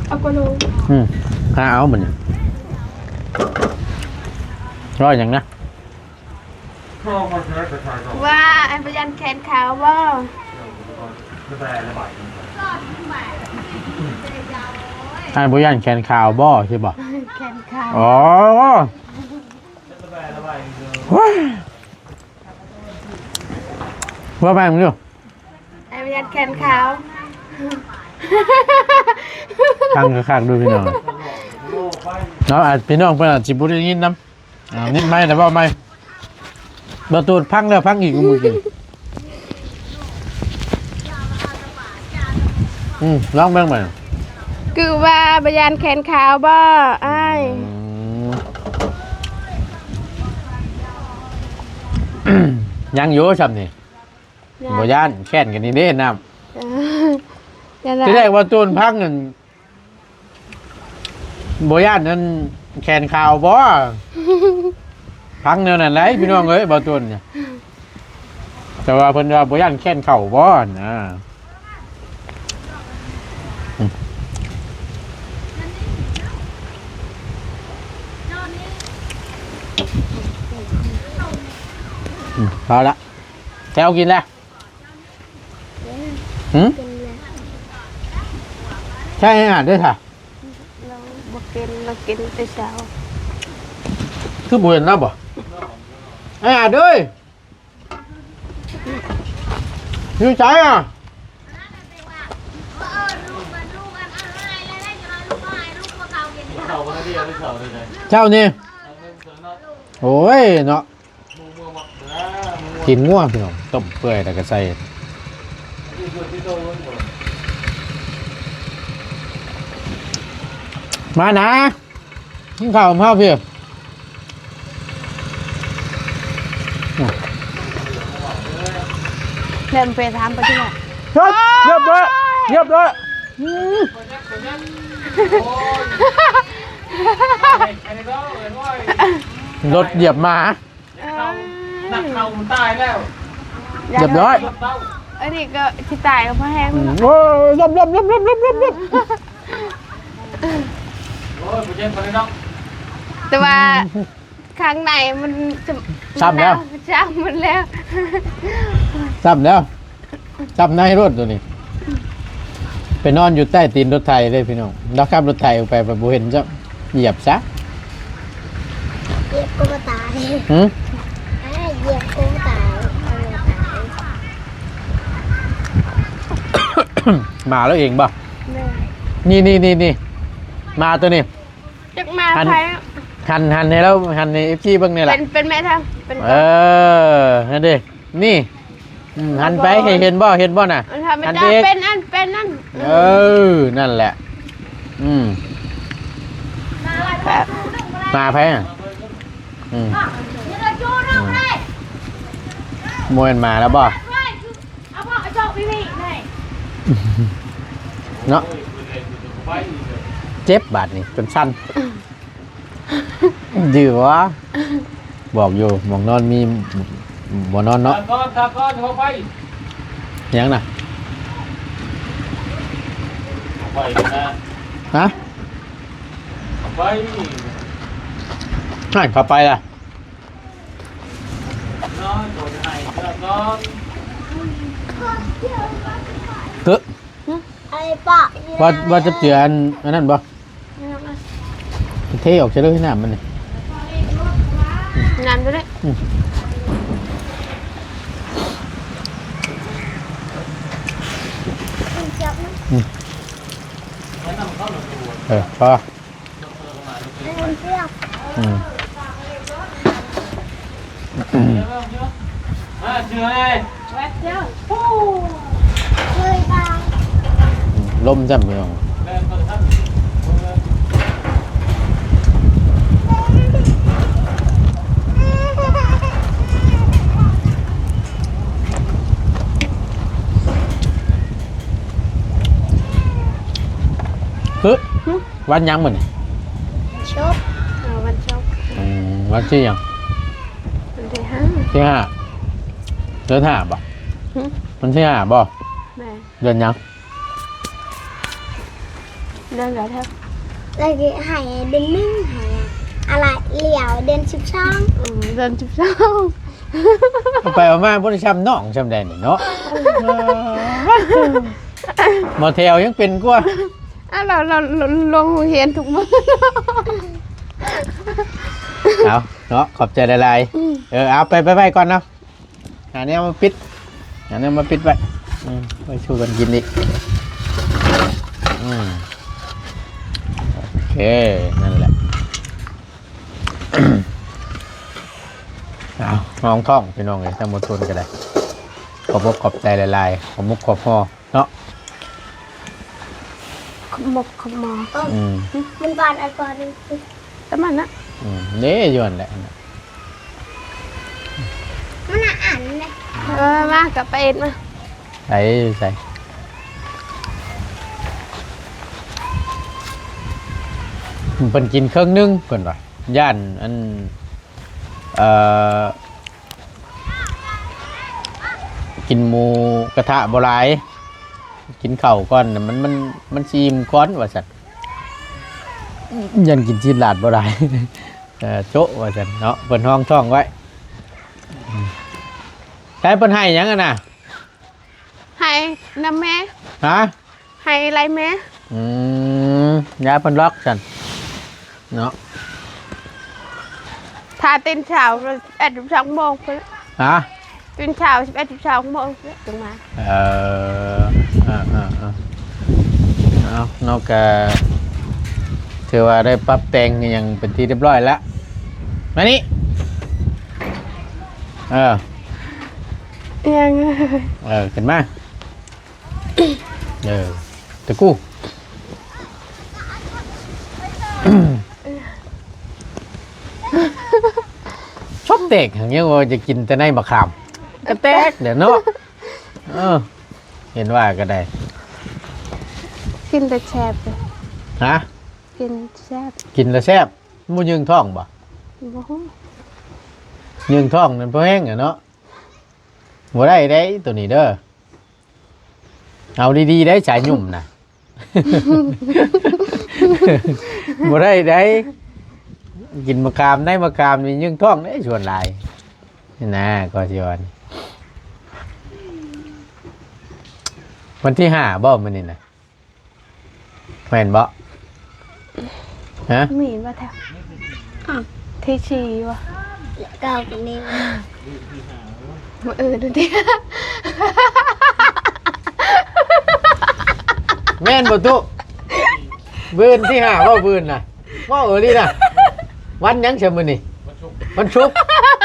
ເອົາກະໂຫຼ ອືມ ຫາເອົາມັນ. ເວົ້າຫຍັງນະ? ວ່າ ອ້າຍບໍ່ຢ້ານແຂນຂາວບໍ່? ອ້າຍບໍ່ຢ້ານແຂນຂາວບໍ່ ຊິບໍ່? ແຂນຂາວ ອໍ ໂອ້ຍ ວ່າໄປມຶງດູ. ອ້າຍບໍ່ຢ້ານແຂນຂາວ ຟັງຄັກໆ ດູພີ່ນ້ອງເນາະ. ອ່າ ພີ່ນ້ອງເພິ່ນອາດຊິບໍ່ໄດ້ຍິນນຳ. ອ່າ ນິດໃໝ່ແລ້ວເວົ້າໃໝ່. ບໍ່ຕູດ ຟັງແລ້ວຟັງອີກ ມື້ກີ້. ອືມ ລອງເບິ່ງໃໝ່. ຄືວ່າບໍ່ຢ້ານແຂນຂາວບໍ່ອ້າຍ? ອືມ ຍັງຢູ່ຊ່ຳນີ້ ຍັງ ບໍ່ຢ້ານ ແຄ້ນກັນນີ້ເດ້ນ້ຳ. ເອີ ນັ້ນລະ ທີແລກວ່າຕູນພັງນັ້ນ ບໍ່ຢ້ານນັ້ນແຂນຂາວບໍ່? ພັງແນວນັ້ນໄດ໋ພີ່ນ້ອງເອີຍ ບໍ່ຕູນ. ແຕ່ວ່າເພິ່ນວ່າບໍ່ຢ້ານແຂນຂາວບໍ່ນະ. ອືມ ອືມ ພໍລະ ແຊວກິນແລ້ວ. ຫືມ ກິນແລ້ວ ໃຊ້ອາຫານເດ້ຊະ. ລາວບໍ່ກິນ ລາວກິນແຕ່ເຊົ້າ. ຄືບໍ່ເຫັນລາວບໍ່? ອາຫານເອີຍ ຢູ່ໃສອະ? ເຈົ້ານີ້ ໂອ້ຍເນາະ. ຕີນງົວພີ່ນ້ອງ ຕົ້ມເປື່ອຍແລ້ວກໍໃສ່ ມານະ ກິນເຂົ້ານຳເຮົາພີ່. ແລ້ວໄປຖາມໄປທີ່ນັ້ນ ຮຽບຮ້ອຍ ຮຽບຮ້ອຍ ອືມ ລົດຢຽບໝາ ນັກເຂົ້າມັນຕາຍແລ້ວ ຮຽບຮ້ອຍ ອັນນີ້ກໍຊິຕາຍກໍພໍແຮງ ອືມ ແລ້ວ ໂອ້ຍ ລົບ ລົບ ລົບ ລົບ ລົບ ລົບ ໂອ້ຍ ບໍ່ເຈັບປານໃດດອກ ແຕ່ວ່າ ຂ້າງໃນມັນຈະ ຊ້ຳແລ້ວ ຊ້ຳໝົດແລ້ວ ຊ້ຳແລ້ວ ຊ້ຳໃນໂລດໂຕນີ້ ໄປນອນຢູ່ໃຕ້ຕີນລົດໄຖເລີຍພີ່ນ້ອງ ລາວຂັບລົດໄຖອອກໄປ ໄປບໍ່ເຫັນຊ້ຳ ຢຽບຊະ ຢຽບກໍບໍ່ຕາຍ ຫື ອ້າຍ ຢຽບກໍບໍ່ຕາຍ ໝາລາວເອງບໍ່? ແມ່ນ ນີ້ໆໆໆ ໝາໂຕນີ້ ຈັກໝາໃຜ ຫັນ ຫັນໃຫ້ລາວ ຫັນໃຫ້ເອັຟຊີເບິ່ງແດ່ລະ ເປັນ ເປັນແມ່ທາງ ເປັນ ເອີ ຫັ້ນເດ້ ນີ້ ອືມ ຫັນໄປ ເຫັນບໍ່ ເຫັນບໍ່ນະ ມັນທຳເປັນ ເປັນອັນ ເປັນອັນ ເອີ ນັ້ນແຫຼະ ອືມ ໝາໃຜນະ ອືມ ອືມ ບໍ່ແມ່ນໝາລາວບໍ່? ເນາະ ເຈັບບາດນີ້ຈົນສັ່ນ ຈື່ຫວາ ບອກຢູ່ໝ່ອງນອນມີ ບໍ່ນອນເນາະ ຕາກອນ ຕາກອນ ເຂົ້າໄປ ຫຍັງນະ ເຂົ້າໄປນະ ຮະ ເຂົ້າໄປ ຫັ້ນເຂົ້າໄປລະ ເກີ ຫຶ ວ່າ ວ່າຈະເຈື່ອອັນ ອັນນັ້ນບໍ່? ເທອອກໃສ່ເລີຍ ນ້ຳມັນນີ້ ນ້ຳເລີຍ ອືມ ອືມ ເອີ ພໍ ອືມ ລົມຈ້ຳພີ່ນ້ອງ ເຮີ້ຍ ຫຶ ວັນຫຍັງມື້ນີ້? ສຸກ ເອີ ວັນສຸກ ອືມ ວັນທີຫຍັງ? ວັນທີຫ້າ ທີຫ້າ ເດືອນຫ້າບໍ່? ຫຶ ວັນທີຫ້າບໍ່? ແມ່ນ ເດືອນຫຍັງ? ເດືອນໃດແທ້? ແລ້ວຊິໃຫ້ເດືອນໜຶ່ງ ໃຫ້ອາລະຫຼຽວເດືອນສິບສອງ ອືມ ເດືອນສິບສອງ ເອົາໄປເອົາມາບໍ່ໄດ້ຊ່ຳນ້ອງຊ່ຳໃດນີ້ເນາະ ໝໍແຖວຍັງເປັນກວ່າ ອ້າວ ລາວ ລາວ ລາວລົງໂຮງຮຽນທຸກມື້ ເອົາເນາະ ຂອບໃຈຫຼາຍໆ ອືມ ເອີ ເອົາໄປ ໄປໄວ້ກ່ອນເນາະ ຫາແນວມາປິດ ຫາແນວມາປິດໄວ້ ອືມ ໄວ້ສູ່ກັນກິນອີກ ອືມ ໂອເຄ ນັ້ນແຫຼະ ເອົາ ຮອງທ້ອງພີ່ນ້ອງເອີຍ ທັງໝົດທຸນກໍໄດ້ ຂອບອົກຂອບໃຈຫຼາຍໆ ຂອບມຸກຂອບຮອເນາະ ຂອບມຸກຂອບຮອ ອືມ ມັນບາດອັນກ່ອນ ປະມານນັ້ນ ອືມ ເດ້ ຢູ່ຫັ້ນແຫຼະ ມັນອັນເດ້ ເອີ ມາ ກັບໄປເອັດມາ ໃສ ໃສ ເພິ່ນກິນເຄິ່ງໜຶ່ງ ເພິ່ນວ່າ ຢ້ານອັນ ເອີ ກິນໝູກະທະບໍ່ຫຼາຍ ກິນເຂົ້າກ່ອນ ມັນ ມັນ ມັນຊິອີ່ມກ່ອນວ່າຊັ້ນ ຢ້ານກິນຊີ້ນຫຼາດບໍ່ຫຼາຍ ເອີ ໂຈະວ່າຊັ້ນເນາະ ເພິ່ນຮອງທ້ອງໄວ້ ໃຊ້ເພິ່ນໃຫ້ຫຍັງຫັ້ນນະ? ໃຫ້ນຳແມ່ ຮະ? ໃຫ້ໄລ່ແມ່ ອືມ ຍາເພິ່ນລັອກຊັ້ນເນາະ ຖ້າຕື່ນເຊົ້າ ສິບເອັດ ສິບສອງໂມງພຸ້ນ ຮະ? ຕື່ນເຊົ້າ ສິບເອັດ ສິບສອງໂມງ ຈຶ່ງມາ ເອີ ເອີ ເອີ ເອີ ເອົາ ເນາະ ກະຖືວ່າໄດ້ປັບແຕ່ງອີ່ຫຍັງເປັນທີ່ຮຽບຮ້ອຍລະ ມານີ້ ເອີ ຍັງ ເອີ ຂຶ້ນມາ ເອີ ຕະກູ ຊອບແຕກ ຍັງວ່າຈະກິນແຕ່ໃນມະຂາມ ກະແຕກແຫຼະເນາະ. ເອີ ເຫັນວ່າກະໄດ້ ກິນແຕ່ແຊບເລີຍ. ຮະ? ກິນແຊບ ກິນແລ້ວແຊບ. ບໍ່ຍຶງທ້ອງບໍ່? ບໍ່ຮູ້ ຍຶງທ້ອງນັ້ນພໍແຮງແຫຼະເນາະ. ບໍ່ໄດ້ເດ້ໂຕນີ້ເດີ ເອົາດີໆໄດ້ສາຍຫຍຸ້ມນະ ບໍ່ໄດ້ໄດ້. ກິນມະຂາມ ໃນມະຂາມນີ້ຍຶງທ້ອງເດ້ສ່ວນຫຼາຍນະ ກໍຊິວ່າ. ວັນທີຫ້າບໍ່ມື້ນີ້ນະ? ແມ່ນບໍ່? ຮະ? ມີບໍ່ແທ້? ອືມ ທີສີ່ບໍ່? ເກົ້ານີ້ ມື້ອື່ນທີ ແມ່ນບໍ່ຕຸ? ມື້ອື່ນທີຫ້າບໍ່? ມື້ອື່ນນະ ເວົ້າອີ່ຫຼີນະ. ວັນຫຍັງຊະມື້ນີ້? ວັນສຸກ ວັນສຸກ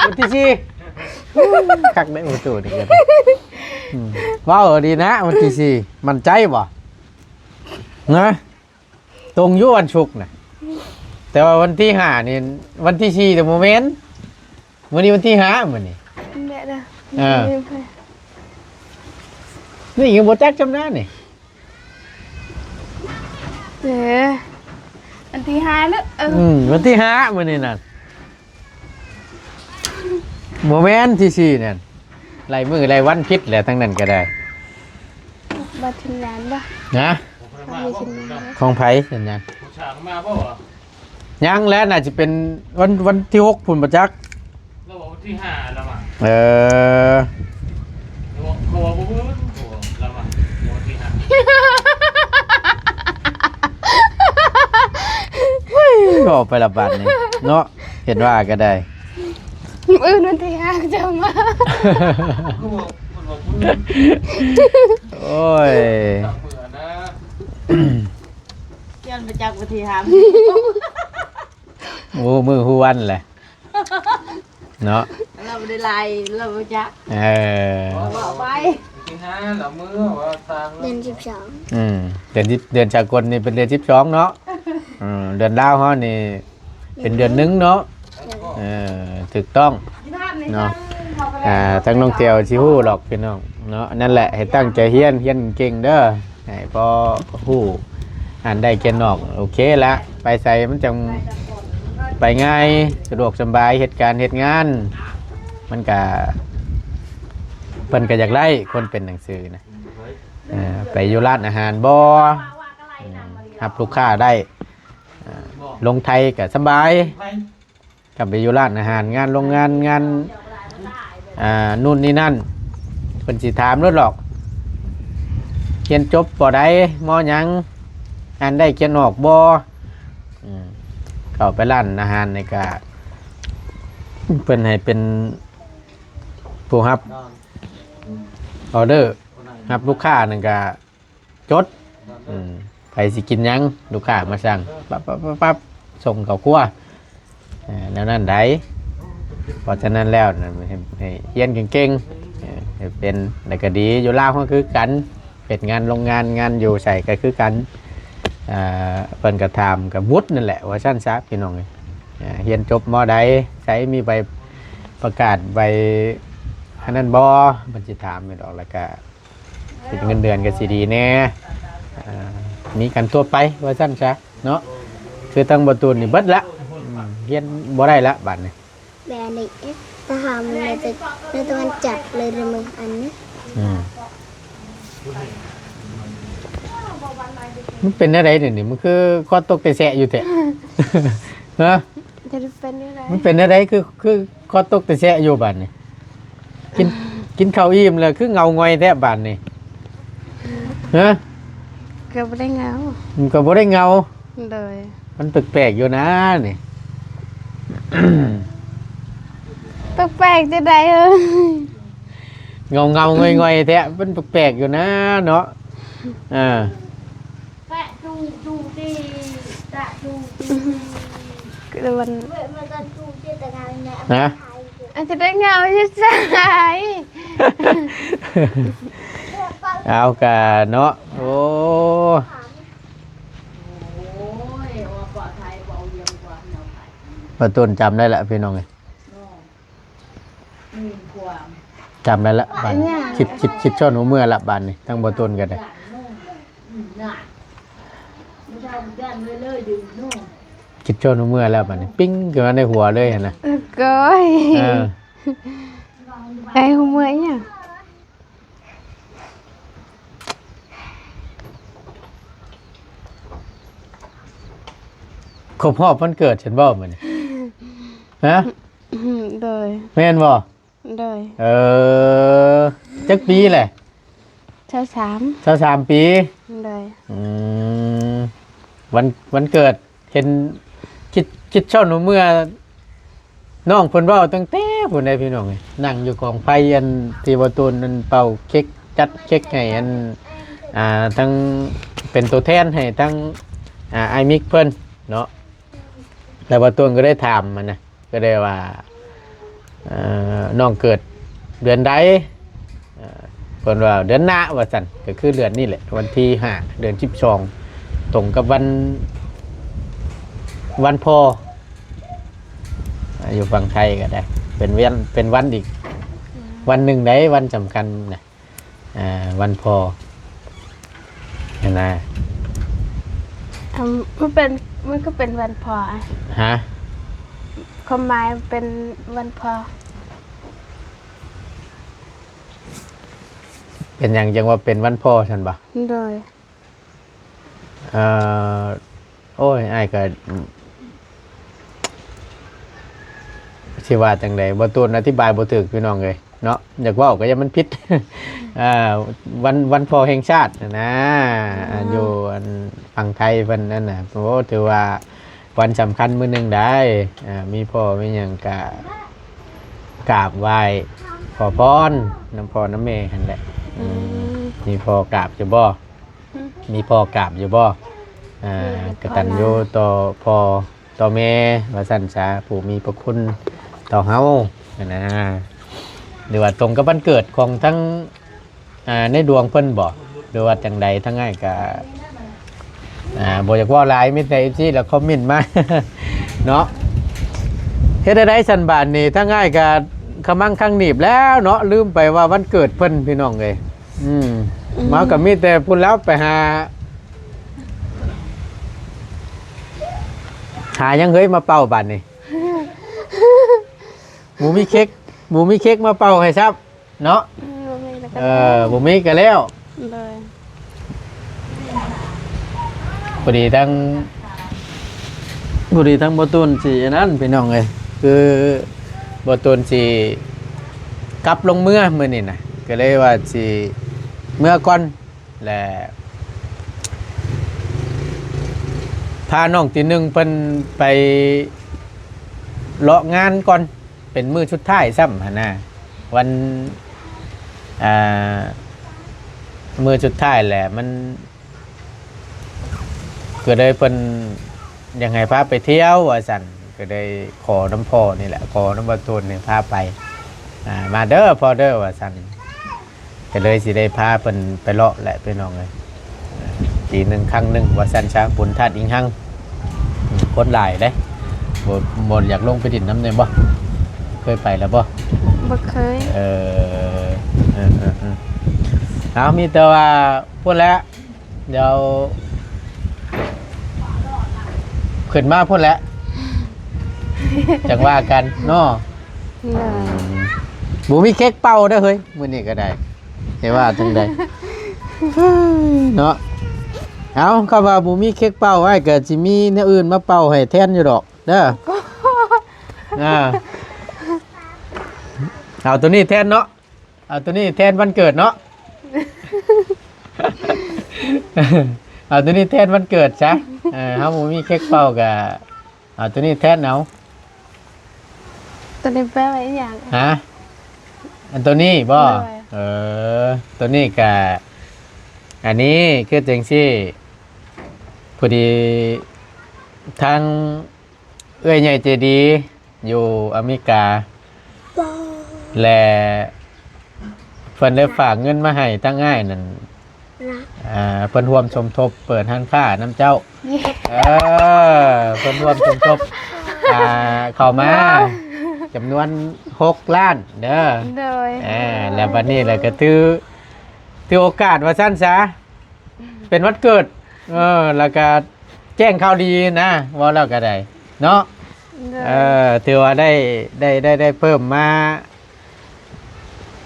ວັນທີສີ່. ຄັກເດ້ປະຕູນີ້ກະໄດ້. ອືມ ເວົ້າດີນະ ວັນທີສີ່ ໝັ້ນໃຈບໍ່? ນະ ຕົງຢູ່ວັນສຸກນະ ແຕ່ວ່າວັນທີຫ້ານີ້ ວັນທີສີ່ແຕ່ບໍ່ແມ່ນ. ມື້ນີ້ວັນທີຫ້າ ມື້ນີ້ ແມ່ນນະ. ເອີ ນີ້ຍັງບໍ່ຈັກຈຳນານີ້. ເອີ ວັນທີຫ້າເນາະ. ເອີ ອືມ ວັນທີຫ້າມື້ນີ້ນະ. ບໍ່ແມ່ນທີສີ່ນັ້ນ ໄລ່ມື້ໄລ່ວັນຜິດແຫຼະ ທັງນັ້ນກະໄດ້. ບັດທີມງານບໍ່? ນະ ບັດທີມງານບໍ່? ຂອງໃຜສັນຍານ? ຜູ້ຊ່າງມາບໍ່? ຍັງແຫຼະ ໜ້າຈະເປັນວັນ ວັນທີຫົກພຸ້ນບໍ່ຈັກ. ລາວວ່າວັນທີຫ້າລາວມາ. ເອີ ເວົ້າ ເວົ້າບໍ່ເບິ່ງ ເວົ້າລາວມາ ເວົ້າວັນທີຫ້າ. ເວົ້າໄປລະບາດນີ້ເນາະ ເຫັນວ່າກະໄດ້. ມື້ອື່ນວັນທີຫ້າເຈົ້າມາ. ໂອ້ຍ ຢ້ານບໍ່ຈັກວັນທີຫ້າ. ໂອ້ ມື້ຮູ້ວັນແຫຼະ ເນາະ ລາວບໍ່ໄດ້ໄລ່ ລາວບໍ່ຈັກ. ເອີ ເວົ້າໄປ ເດືອນສິບສອງ. ອືມ ເດືອນສິບ ເດືອນສາກົນນີ້ເປັນເດືອນສິບສອງເນາະ. ເອີ ເດືອນລາວເຮົານີ້ເປັນເດືອນໜຶ່ງເນາະ. ເອີ ຖືກຕ້ອງເນາະ. ອ່າ ທາງນ້ອງແຕວຊິຮູ້ດອກພີ່ນ້ອງເນາະ. ນັ້ນແຫຼະ ໃຫ້ຕັ້ງໃຈຮຽນ ຮຽນເກັ່ງເດີ ໃຫ້ພໍຮູ້ອ່ານໄດ້ຂຽນອອກ ໂອເຄລະ. ໄປໃສມັນຈັ່ງໄປງ່າຍ ສະດວກສະບາຍ ເຮັດການເຮັດງານ ມັນກະ ເພິ່ນກະຢາກໄດ້ຄົນເປັນໜັງສືນະ. ເອີ ໄປຢູ່ຮ້ານອາຫານບໍ່ ອືມ ຮັບລູກຄ້າໄດ້. ເອີ ລົງໄທກະສະບາຍ. ກະໄປຢູ່ຮ້ານອາຫານ ງານໂລງງານ ງານ ອ່າ ນູ້ນນີ້ນັ້ນ ເພິ່ນຊິຖາມໂລດດອກ ຮຽນຈົບປໍໃດ ມໍຫຍັງ ອ່ານໄດ້ຂຽນອອກບໍ່. ອືມ ເຂົ້າໄປຮ້ານອາຫານນີ້ກະ ເພິ່ນໃຫ້ເປັນຜູ້ຮັບອໍເດີ ຮັບລູກຄ້ານັ້ນກະ ຈົດ ອືມ ໃຜຊິກິນຫຍັງ ລູກຄ້າມາສັ່ງ ປັບໆໆໆ ສົ່ງເຂົ້າຄົວ ເອີ ແນວນັ້ນໃດ. ເພາະສະນັ້ນແລ້ວນະ ໃຫ້ ໃຫ້ຮຽນເກັ່ງໆ ເອີ ໃຫ້ເປັນ ແລ້ວກະດີ. ຢູ່ລາວເຮົາຄືກັນ ເຮັດງານໂລງງານ ງານຢູ່ໃສກະຄືກັນ. ເອີ ເພິ່ນກະຖາມກະວຸດນັ້ນແຫຼະ ວ່າຊັ້ນຊະ ພີ່ນ້ອງເອີຍ. ຮຽນຈົບມໍໃດ ໃສມີໃບປະກາດ ໃບອັນນັ້ນບໍ່ ເພິ່ນຊິຖາມຢູ່ດອກ. ແລ້ວກະ ເງິນເດືອນກະຊິດີແດ່ ເອີ ມີກັນທົ່ວໄປວ່າຊັ້ນຊະເນາະ. ຄືທາງບໍ່ຕູນນີ້ເບິດລະ ອືມ ຮຽນບໍ່ໄດ້ລະບາດນີ້. ແບບນີ້ ຕາຫາມໃນຕະ ໃນຕາວັນຈັກເລີຍ ມື້ອັນນີ້. ອືມ ມັນເປັນແນວໃດດຽວນີ້ ມັນຄືຄອດຕົກແຕະແຊະຢູ່ແທ້ ຮະ? ຈະເປັນແນວໃດ? ມັນເປັນແນວໃດ ຄື ຄືຄອດຕົກແຕະແຊະຢູ່ບາດນີ້? ກິນ ກິນເຂົ້າອີ່ມແລ້ວຄືເຫງົາຫງອຍແທ້ບາດນີ້ ຮະ? ກະບໍ່ໄດ້ເຫງົາ ມັນກະບໍ່ໄດ້ເຫງົາ. ໂດຍ ມັນແປກໆຢູ່ນະນີ້. ແປກໆຈັ່ງໃດເອີຍ? ເຫງົາໆຫງອຍໆແທ້ ມັນແປກໆຢູ່ນະເນາະ. ເອີ ແປະດູດູດີ ແປະດູດີດີ ກະມັນ ນະ. ອາດຈະໄດ້ເຫງົາຢູ່ໃສ? ເອົາກະເນາະ ໂອ້ ປະຕູນຈຳໄດ້ລະພີ່ນ້ອງເອີຍ. ຈຳໄດ້ລະບາດນີ້ ຄິດ ຄິດ ຄິດຊອນຫົວເມືອລະບາດນີ້ ທັງບໍ່ຕົນກໍໄດ້ ຄິດຊອນຫົວເມືອແລ້ວບາດນີ້ ປິ້ງຂຶ້ນມາໃນຫົວເລີຍຫັ້ນນະ ໂອ້ຍ ເອີ ໄດ້ຫົວເມືອອີ່ຫຍັງ? ຄົບຮອບວັນເກີດຊັ້ນບໍ່ມື້ນີ້? ຮະ? ໂດຍ ແມ່ນບໍ່? ໂດຍ ເອີ ຈັກປີແຫຼະ? ຊາວສາມ ຊາວສາມປີ ໂດຍ ອືມ ວັນ ວັນເກີດ ເຫັນຄິດ ຄິດຊອນຫົວເມືອ ນ້ອງເພິ່ນເວົ້າຕັ້ງແຕ່ພຸ້ນໃດພີ່ນ້ອງເອີຍ ນັ່ງຢູ່ກອງໄຟ ອັນທີ່ວ່າໂຕນນັ້ນເປົ່າເຄັກ ຈັດເຄັກໃຫ້ອັນ ອ່າ ທັງເປັນໂຕແທນໃຫ້ທັງ ອ່າ ອ້າຍມິກເພິ່ນເນາະ ແລ້ວວ່າໂຕນກໍໄດ້ຖາມຫັ້ນນະ ກໍໄດ້ວ່າ ເອີ ນ້ອງເກີດເດືອນໃດ? ເອີ ເພິ່ນວ່າເດືອນໜ້າວ່າຊັ້ນ ກໍຄືເດືອນນີ້ແຫຼະ ວັນທີຫ້າ ເດືອນສິບສອງ ຕົງກັບວັນ ວັນພໍ່ ຢູ່ຝັ່ງໄທກໍໄດ້ ເປັນວັນ ເປັນວັນອີກ ອືມ ວັນໜຶ່ງໃດ ວັນສຳຄັນນະ ອ່າ ວັນພໍ່ຫັ້ນນະ ອືມ ມັນເປັນ ມັນກໍເປັນວັນພໍ່ອະ ຮະ? ຄວາມໝາຍເປັນວັນພໍ່ ເປັນຫຍັງຈັ່ງວ່າເປັນວັນພໍ່ຊັ້ນບໍ? ໂດຍ ເອີ ໂອ້ຍ ອ້າຍກໍ ຊິວ່າຈັ່ງໃດ ບໍ່ຕູນອະທິບາຍບໍ່ຖືກພີ່ນ້ອງເອີຍເນາະ ຢາກເວົ້າກໍຢ່າມັນຜິດ ອ່າ ວັນ ວັນພໍ່ແຫ່ງຊາດນະ ອືມ ຢູ່ອັນຝັ່ງໄທເພິ່ນນັ້ນນະ ໂອ້ ຖືວ່າວັນສຳຄັນມື້ໜຶ່ງໄດ໋ ອ່າ ມີພໍ່ມີຫຍັງກະກາບໄຫວ້ຂໍພອນນຳພໍ່ນຳແມ່ຫັ້ນແຫຼະ ອືມ ອືມ ມີພໍ່ກາບຢູ່ບໍ່? ມີພໍ່ກາບຢູ່ບໍ່? ອ່າ ມີ ກະຕັນຍູຕໍ່ພໍ່ຕໍ່ແມ່ວ່າຊັ້ນຊະ ຜູ້ມີພະຄຸນຕໍ່ເຮົາຫັ້ນນະ ຫຼືວ່າຕົງກັບວັນເກີດຂອງທັງ ອ່າ ໃນດວງເພິ່ນບໍ່ ຫຼືວ່າຈັ່ງໃດ? ທາງອ້າຍກະ ອ່າ ບໍ່ຢາກເວົ້າຫຼາຍ ມີແຕ່ເອັຟຊີລະຄອມເມັນມາເນາະ ເຮັດແນວໃດຊັ້ນບາດນີ້? ທາງອ້າຍກະຂະມັງຄັງໜີບແລ້ວເນາະ ລືມໄປວ່າວັນເກີດເພິ່ນ ພີ່ນ້ອງເອີຍ. ອືມ ອືມ ມາກໍມີແຕ່ພຸ້ນແລ້ວ ໄປຫາ ຫາຫຍັງເຮີ້ຍມາເປົ່າບາດນີ້? ບໍ່ມີເຄັກ ບໍ່ມີເຄັກມາເປົ່າໃຫ້ຊ້ຳເນາະ? ອືມ ບໍ່ມີແລ້ວກໍ ເອີ ບໍ່ມີກໍແລ້ວ ໂດຍ ພໍດີທັງ ພໍດີທັງບໍ່ຕູນຊິອັນນັ້ນ ພີ່ນ້ອງເອີຍ ຄືບໍ່ຕູນຊິກັບລົງເມືອມື້ນີ້ນະ ກໍເລີຍວ່າຊິເມືອກ່ອນ ແລະ ພານ້ອງຕີໜຶ່ງເພິ່ນໄປເລາະງານກ່ອນ ເປັນມື້ສຸດທ້າຍຊ້ຳຫັ້ນນະ ວັນ ອ່າ ມື້ສຸດທ້າຍແຫຼະ ມັນ ກໍເລີຍເພິ່ນຢາກໃຫ້ພາໄປທ່ຽວວ່າຊັ້ນ ກໍເລີຍຂໍນຳພໍ່ນີ້ແຫຼະ ຂໍນຳບໍ່ຕູນນີ້ພາໄປ ອ່າ ມາເດີພໍ່ເດີວ່າຊັ້ນ ກໍເລີຍຊິໄດ້ພາເພິ່ນໄປເລາະແຫຼະພີ່ນ້ອງເອີຍ ປີໜຶ່ງຄັ້ງໜຶ່ງວ່າຊັ້ນຊະ ບຸນທາດອີງຮັງ ຄົນຫຼາຍເດ້ ບໍ່ ບໍ່ຢາກລົງໄປຫຼິ້ນນຳແດ່ບໍ່? ເຄີຍໄປແລ້ວບໍ່? ບໍ່ເຄີຍ ເອີ ເອີ ເອີ ເອີ ເອົາ ມີແຕ່ວ່າພຸ້ນແຫຼະ ດຽວຂຶ້ນມາພຸ້ນແຫຼະ ຈັ່ງວ່າກັນເນາະ ໂດຍ ອືມ ບໍ່ມີເຄັກເປົ່າເດີເຮີ້ຍ ມື້ນີ້ກໍໄດ້ ຊິວ່າຈັ່ງໃດເນາະ ເອົາ ຄຳວ່າບໍ່ມີເຄັກເປົ່າ ອ້າຍກໍຊິມີແນວອື່ນມາເປົ່າໃຫ້ແທນຢູ່ດອກເດີ ອ່າ ເອົາໂຕນີ້ແທນເນາະ. ເອົາໂຕນີ້ແທນວັນເກີດເນາະ ເອົາໂຕນີ້ແທນວັນເກີດຊະ ເອີ ເຮົາບໍ່ມີເຄັກເປົ່າກະເອົາໂຕນີ້ແທນເອົາ ໂຕນີ້ແປວ່າອີ່ຫຍັງ? ຮະ? ອັນໂຕນີ້ບໍ່? ໂດຍ ເອີ ໂຕນີ້ກະ ອັນນີ້ຄືຈັ່ງຊີ້ ພໍດີທາງເອື້ອຍໃຫຍ່ໃຈດີຢູ່ອາເມລິກາ ແລະ ເພິ່ນໄດ້ຝາກເງິນມາໃຫ້ທາງອ້າຍນັ້ນ ນະ ອ່າ ເພິ່ນຮ່ວມສົມທົບເປີດຮ້ານຄ້ານຳເຈົ້າ. ເອີ ເພິ່ນຮ່ວມສົມທົບ ອ່າ ເຂົ້າມາ ໂດຍ ຈຳນວນຫົກລ້ານເດີ. ໂດຍ ເອີ ແລ້ວບັດນີ້ແຫຼະກໍຖື ຖືໂອກາດວ່າຊັ້ນຊະ ເປັນວັນເກີດ ເອີ ແລ້ວກໍແຈ້ງຂ່າວດີນະ ເວົ້າແລ້ວກໍໄດ້ເນາະ. ໂດຍ ເອີ ຖືວ່າໄດ້ ໄດ້ ໄດ້ ໄດ້ເພີ່ມມາ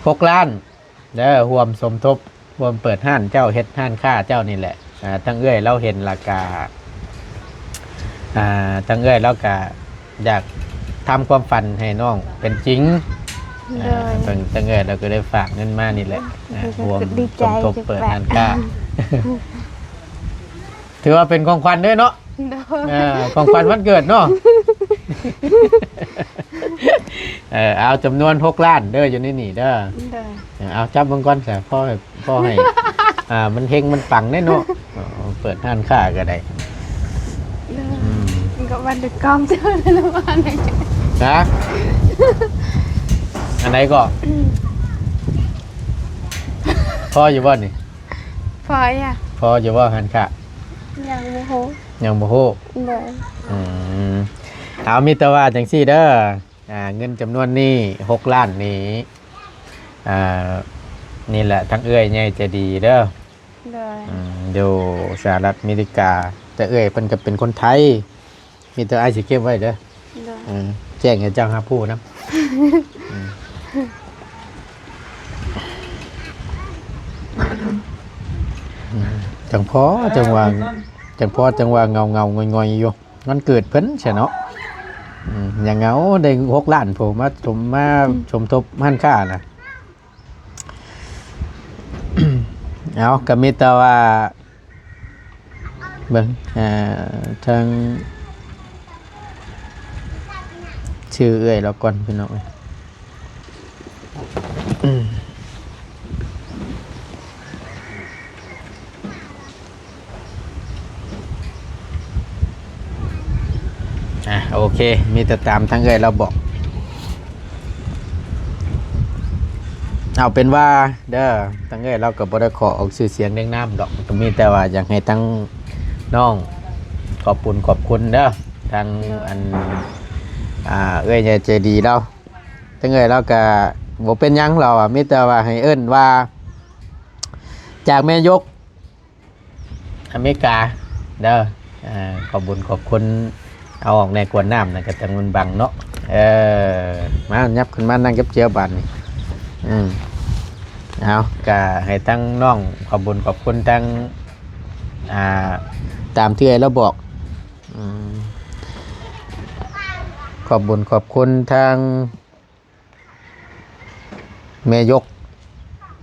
ຫົກລ້ານເດີ ຮ່ວມສົມທົບ ຮ່ວມເປີດຮ້ານເຈົ້າ ເຮັດຮ້ານຄ້າເຈົ້ານີ້ແຫຼະ. ອ່າ ທັງເອື້ອຍລາວເຫັນແລ້ວກະ ອ່າ ທັງເອື້ອຍລາວກະຢາກທຳຄວາມຝັນໃຫ້ນ້ອງເປັນຈິງ. ໂດຍ ອ່າ ທັງ ທັງເອື້ອຍລາວກໍໄດ້ຝາກເງິນມານີ້ແຫຼະ ອ່າ ຮ່ວມ ດີໃຈ ສົມທົບເປີດຮ້ານຄ້າ ຖືວ່າເປັນຂອງຂວັນເດ້ເນາະ. ໂດຍ ເອີ ຂອງຂວັນວັນເກີດເນາະ. ເອີ ເອົາ ຈຳນວນຫົກລ້ານເດີ ຢູ່ໃນນີ້ເດີ. ໂດຍ ເອີ ເອົາ ຈັບເບິ່ງກ່ອນຊະ ພໍໃຫ້ ພໍໃຫ້ ອ່າ ມັນເຮັງມັນປັງເດ້ເນາະ. ເອີ ເປີດຮ້ານຄ້າກໍໄດ້. ໂດຍ ອືມ ມັນກໍວັນເດືອນກອມເຈົ້ານັ້ນລະວ່າ. ຮະ? ອັນໃດກໍ? ອືມ ພໍຢູ່ບໍ່ນີ້? ພໍອີ່ຫຍັງ? ພໍຢູ່ບໍ່ຮ້ານຄ້າ? ຍັງບໍ່ຮູ້ ຍັງບໍ່ຮູ້. ໂດຍ ອືມ ເອົາ ມີແຕ່ວ່າຈັ່ງຊີ້ເດີ ອ່າ ເງິນຈຳນວນນີ້ ຫົກລ້ານນີ້ ອ່າ ນີ້ແຫຼະ ທາງເອື້ອຍໃຫຍ່ໃຈດີເດີ. ໂດຍ ອືມ ຢູ່ສະຫະລັດອາເມລິກາ ແຕ່ເອື້ອຍເພິ່ນກໍເປັນຄົນໄທ. ມີແຕ່ອ້າຍຊິເກັບໄວ້ເດີ. ໂດຍ ອືມ ແຈ້ງໃຫ້ເຈົ້າຮັບຮູ້ນຳ. ອືມ ອືມ ຈັ່ງພໍຈັ່ງວ່າ ຈັ່ງພໍຈັ່ງວ່າເງົາໆງອຍໆຢູ່ ວັນເກີດເພິ່ນຊະເນາະ. ອືມ ຍັງເອົາໄດ້ຫົກລ້ານພຸ້ນ ມາສົມ ມາ ອືມ ສົມທົບຮ້ານຄ້ານະ. ເອົາ ກໍມີແຕ່ວ່າ ເບິ່ງ ອ່າ ທາງຊື່ເອື້ອຍລາວກ່ອນ ພີ່ນ້ອງເອີຍ. ອືມ ອ່ະ ໂອເຄ ມີແຕ່ຕາມທາງເອື້ອຍລາວບອກ. ເອົາເປັນວ່າເດີ ທາງເອື້ອຍລາວກໍບໍ່ໄດ້ຂໍອອກຊື່ສຽງລຽງນາມດອກ ກໍມີແຕ່ວ່າຢາກໃຫ້ທາງນ້ອງຂອບບຸນຂອບຄຸນເດີ ທາງ ໂດຍ ອັນ ອ່າ ເອື້ອຍໃຫຍ່ໃຈດີລາວ. ທາງເອື້ອຍລາວກໍບໍ່ເປັນຫຍັງ ລາວວ່າ ມີແຕ່ວ່າໃຫ້ເອີ້ນວ່າ ຈາກແມ່ຍົກ ອາເມລິກາເດີ. ເອີ ຂອບບຸນຂອບຄຸນ. ເອົາອອກແດ່ ກວດນ້ຳນັ້ນກໍຈັ່ງມັນບັງເນາະ. ເອີ ມາ ຫຍັບຂຶ້ນມານັ່ງຈັບຈຽວບາດນີ້. ອືມ ເອົາ ກໍໃຫ້ທັງນ້ອງຂອບບຸນຂອບຄຸນທັງ ອ່າ ຕາມທີ່ເອື້ອຍລາວບອກ. ອືມ ຂອບບຸນຂອບຄຸນທາງ ແມ່ຍົກ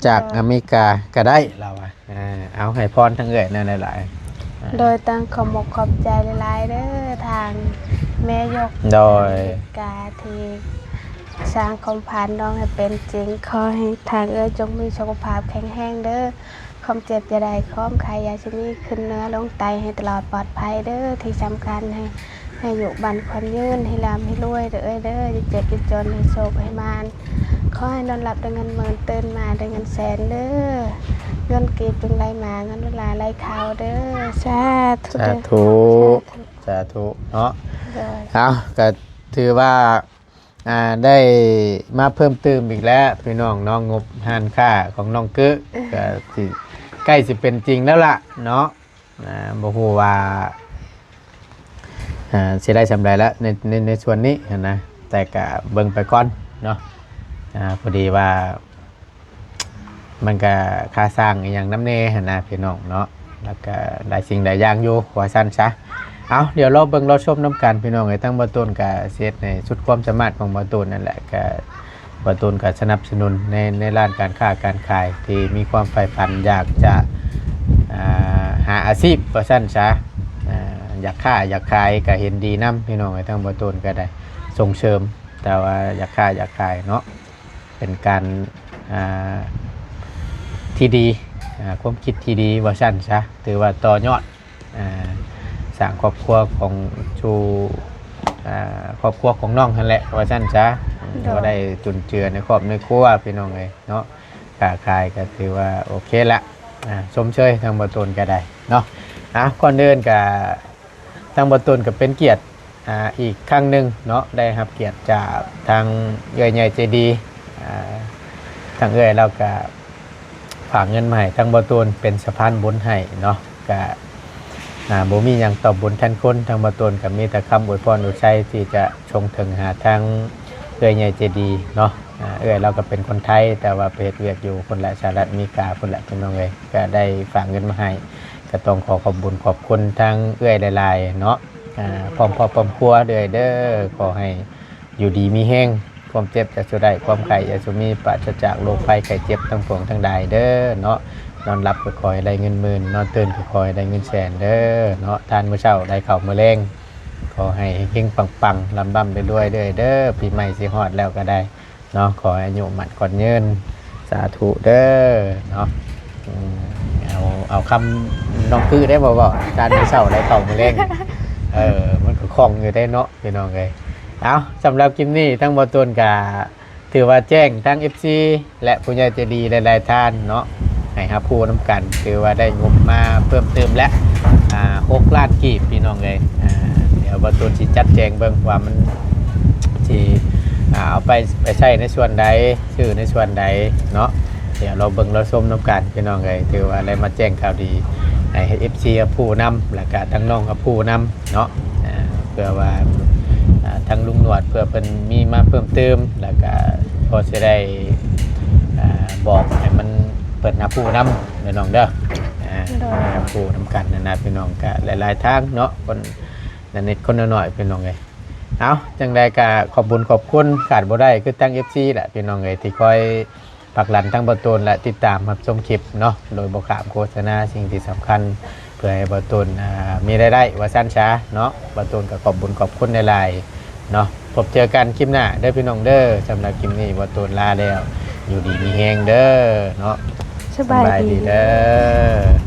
ຈາກ ໂດຍ ອາເມລິກາກໍໄດ້ ລາວວ່າ. ອ່າ ເອົາ ໃຫ້ພອນທາງເອື້ອຍແດ່ຫຼາຍໆ. ອ່າ ໂດຍ ຕ້ອງຂອບມຸກຂອບໃຈຫຼາຍໆເດີ ທາງແມ່ຍົກ ໂດຍ ອາເມລິກາ ທີ່ສ້າງຄວາມຝັນນ້ອງໃຫ້ເປັນຈິງ. ຂໍໃຫ້ທາງເອື້ອຍຈົ່ງມີສຸຂະພາບແຂງແຮງເດີ. ຄວາມເຈັບຢ່າໄດ້ຄວາມໄຂ້ຢ່າຊິມີຂຶ້ນເໜືອລົງໄຕ ໃຫ້ຕະຫຼອດປອດໄພເດີ. ທີ່ສຳຄັນໃຫ້ ໃຫ້ອາຍຸໝັ້ນຂວັນຍືນ ໃຫ້ລ່ຳໃຫ້ລວຍເດີເອື້ອຍເດີ. ຢ່າເຈັບຢ່າຈົນ ໃຫ້ໂຊກໃຫ້ໝານ. ຂໍໃຫ້ນອນຫຼັບໄດ້ເງິນໝື່ນ ຕື່ນມາໄດ້ເງິນແສນເດີ. ເງິນກີບຈົ່ງໄຫຼມາ ເງິນໂດລາໄຫຼເຂົ້າເດີ. ສາທຸ ສາທຸ ສາທຸ ສາທຸເນາະ. ໂດຍ ເອົາ ກໍຖືວ່າ ອ່າ ໄດ້ມາເພີ່ມຕື່ມອີກແລ້ວພີ່ນ້ອງເນາະ. ງົບຮ້ານຄ້າຂອງນ້ອງເກີ ກໍຊິໃກ້ຊິເປັນຈິງແລ້ວລະເນາະ. ອ່າ ບໍ່ຮູ້ວ່າ ອ່າ ຊິໄດ້ສ່ຳໃດລະ ໃນ ໃນ ໃນສ່ວນນີ້ຫັ້ນນະ ແຕ່ກະເບິ່ງໄປກ່ອນເນາະ. ອ່າ ພໍດີວ່າ ມັນກະຄ່າສ້າງອີ່ຫຍັງນຳແດ່ຫັ້ນນະພີ່ນ້ອງເນາະ ແລ້ວກະຫຼາຍສິ່ງຫຼາຍຢ່າງຢູ່ວ່າຊັ້ນຊະ. ເອົາ ດຽວລໍເບິ່ງລໍຊົມນຳກັນພີ່ນ້ອງເອີຍ. ທາງບ່າວໂຕນກະຊິເຮັດໃຫ້ສຸດຄວາມສາມາດຂອງບ່າວໂຕນນັ້ນແຫຼະ. ກະບ່າວໂຕນກະສະໜັບສະໜູນໃນ ໃນດ້ານການຄ້າການຂາຍ ທີ່ມີຄວາມໃຝ່ຝັນຢາກຈະ ອ່າ ຫາອາຊີບວ່າຊັ້ນຊະ. ອ່າ ຢາກຄ້າຢາກຂາຍກະເຫັນດີນຳພີ່ນ້ອງເອີຍ. ທາງບ່າວໂຕນກະໄດ້ສົ່ງເສີມ ແຕ່ວ່າຢາກຄ້າຢາກຂາຍເນາະ ເປັນການ ອ່າ ທີ່ດີ ອ່າ ຄວາມຄິດທີ່ດີວ່າຊັ້ນຊະ. ຖືວ່າຕໍ່ຍອດ ອ່າ ສ້າງຄອບຄົວຂອງ ສູ່ ອ່າ ຄອບຄົວຂອງນ້ອງຫັ້ນແຫຼະ ວ່າຊັ້ນຊະ. ໂດຍ ກໍໄດ້ຈຸນເຈືອໃນຄອບໃນຄົວພີ່ນ້ອງເອີຍເນາະ. ຄ້າຂາຍກໍຖືວ່າໂອເຄລະ ອ່າ ຊົມເຊີຍທາງບໍ່ຕູນກໍໄດ້ເນາະ. ອ່າ ກ່ອນອື່ນກໍ ທາງບໍ່ຕູນກໍເປັນກຽດ ອ່າ ອີກຄັ້ງໜຶ່ງເນາະ ໄດ້ຮັບກຽດຈາກທາງເອື້ອຍໃຫຍ່ໃຈດີ ອ່າ ທາງເອື້ອຍລາວກໍຝາກເງິນມາໃຫ້ທາງບໍ່ຕູນເປັນສະພານບຸນໃຫ້ເນາະ. ກະ ອ່າ ບໍ່ມີຫຍັງຕອບບຸນແທນຄຸນ ທາງບໍ່ຕູນກໍມີແຕ່ຄຳອວຍພອນອວຍໄຊທີ່ຈະສົ່ງເຖິງຫາທາງເອື້ອຍໃຫຍ່ໃຈດີເນາະ. ອ່າ ເອື້ອຍລາວກໍເປັນຄົນໄທ ແຕ່ວ່າໄປເຮັດວຽກຢູ່ພຸ້ນແຫຼະ ສະຫະລັດອາເມລິກາພຸ້ນແຫຼະ ພີ່ນ້ອງເອີຍ. ກໍໄດ້ຝາກເງິນມາໃຫ້ ກໍຕ້ອງຂໍຂອບບຸນຂອບຄຸນທາງເອື້ອຍຫຼາຍໆເນາະ. ອ່າ ພ້ອມຄອບພ້ອມຄົວເອື້ອຍເດີ ຂໍໃຫ້ຢູ່ດີມີແຮງ ຄວາມເຈັບຢ່າສູ່ໄດ້ ຄວາມໄຂ້ຢ່າສູ່ມີ ປາສະຈາກໂລກໄພໄຂ້ເຈັບທັງປວງທັງຫຼາຍເດີເນາະ. ນອນຫຼັບກໍຂໍໃຫ້ໄດ້ເງິນໝື່ນ ນອນຕື່ນກໍຂໍໃຫ້ໄດ້ເງິນແສນເດີເນາະ. ທານມື້ເຊົ້າໄດ້ເຂົ້າມື້ແລງ ຂໍໃຫ້ເຮັງໆປັງໆ ລ່ຳໆລວຍໆເດີ້ເດີ. ປີໃໝ່ຊິຮອດແລ້ວກໍໄດ້ເນາະ ຂໍໃຫ້ອາຍຸໝັ້ນຂວັນຍືນ ສາທຸເດີເນາະ. ອືມ ເອົາ ເອົາຄຳນ້ອງຄືໄດ້ບໍ່ເວົ້າ ທານມື້ເຊົ້າໄດ້ເຂົ້າມື້ແລງ ເອີ ມັນກໍຄ່ອງຢູ່ເດ້ເນາະ ພີ່ນ້ອງເອີຍ. ເອົາ ສຳລັບຄລິບນີ້ທາງບໍ່ຕູນກະຖືວ່າແຈ້ງທາງເອັຟຊີ ແລະ ຜູ້ໃຫຍ່ໃຈດີຫຼາຍໆທ່ານເນາະ ໃຫ້ຮັບຮູ້ນຳກັນ ຖືວ່າໄດ້ງົບມາເພີ່ມຕື່ມແລ້ວ ອ່າ ຫົກລ້ານກີບ ພີ່ນ້ອງເອີຍ. ອ່າ ດຽວບ່າວຕູນຊິຈັດແຈງເບິ່ງວ່າມັນຊິ ອ່າ ເອົາໄປ ໄປໃຊ້ໃນສ່ວນໃດ ຊື້ໃນສ່ວນໃດເນາະ. ດຽວລໍເບິ່ງລໍຊົມນຳກັນ ພີ່ນ້ອງເອີຍ. ຖືວ່າໄດ້ມາແຈ້ງຂ່າວດີໃຫ້ເອັຟຊີຮັບຮູ້ນຳ ແລ້ວກະທາງນ້ອງຮັບຮູ້ນຳ ເນາະ ເພື່ອວ່າ ອ່າ ທາງລຸງໜວດ ເພື່ອເພິ່ນມີມາເພີ່ມຕື່ມ ແລ້ວກະພໍຊິໄດ້ ອ່າ ບອກໃຫ້ມັນ ເພິ່ນຮັບຮູ້ນຳເດີນ້ອງເດີ. ອ່າ ໂດຍ ຮັບຮູ້ນຳກັນຫັ້ນນະ ພີ່ນ້ອງ ກະຫຼາຍໆທາງເນາະ ຄົນລະນິດຄົນລະໜ້ອຍ ພີ່ນ້ອງເອີຍ. ເອົາ ຈັ່ງໃດກະຂອບບຸນຂອບຄຸນ ຂາດບໍ່ໄດ້ຄືທາງເອັຟຊີແຫຼະ ພີ່ນ້ອງເອີຍ ທີ່ຄອຍ ພັກຫຼັນທາງບ່າວຕູນ ແລະ ຕິດຕາມຮັບຊົມຄລິບເນາະ ໂດຍບໍ່ຂ້າມໂຄສະນາ. ສິ່ງທີ່ສຳຄັນ ເພື່ອໃຫ້ບ່າວຕູນ ອ່າ ມີລາຍໄດ້ວ່າຊັ້ນຊະເນາະ. ບ່າວຕູນກໍຂອບບຸນຂອບຄຸນຫຼາຍໆເນາະ. ພົບເຈີກັນຄລິບໜ້າເດີພີ່ນ້ອງເດີ. ສຳລັບຄລິບນີ້ບ່າວຕູນລາແລ້ວ ຢູ່ດີມີແຮງເດີເນາະ. ສະບາຍດີ ສະບາຍດີເດີ.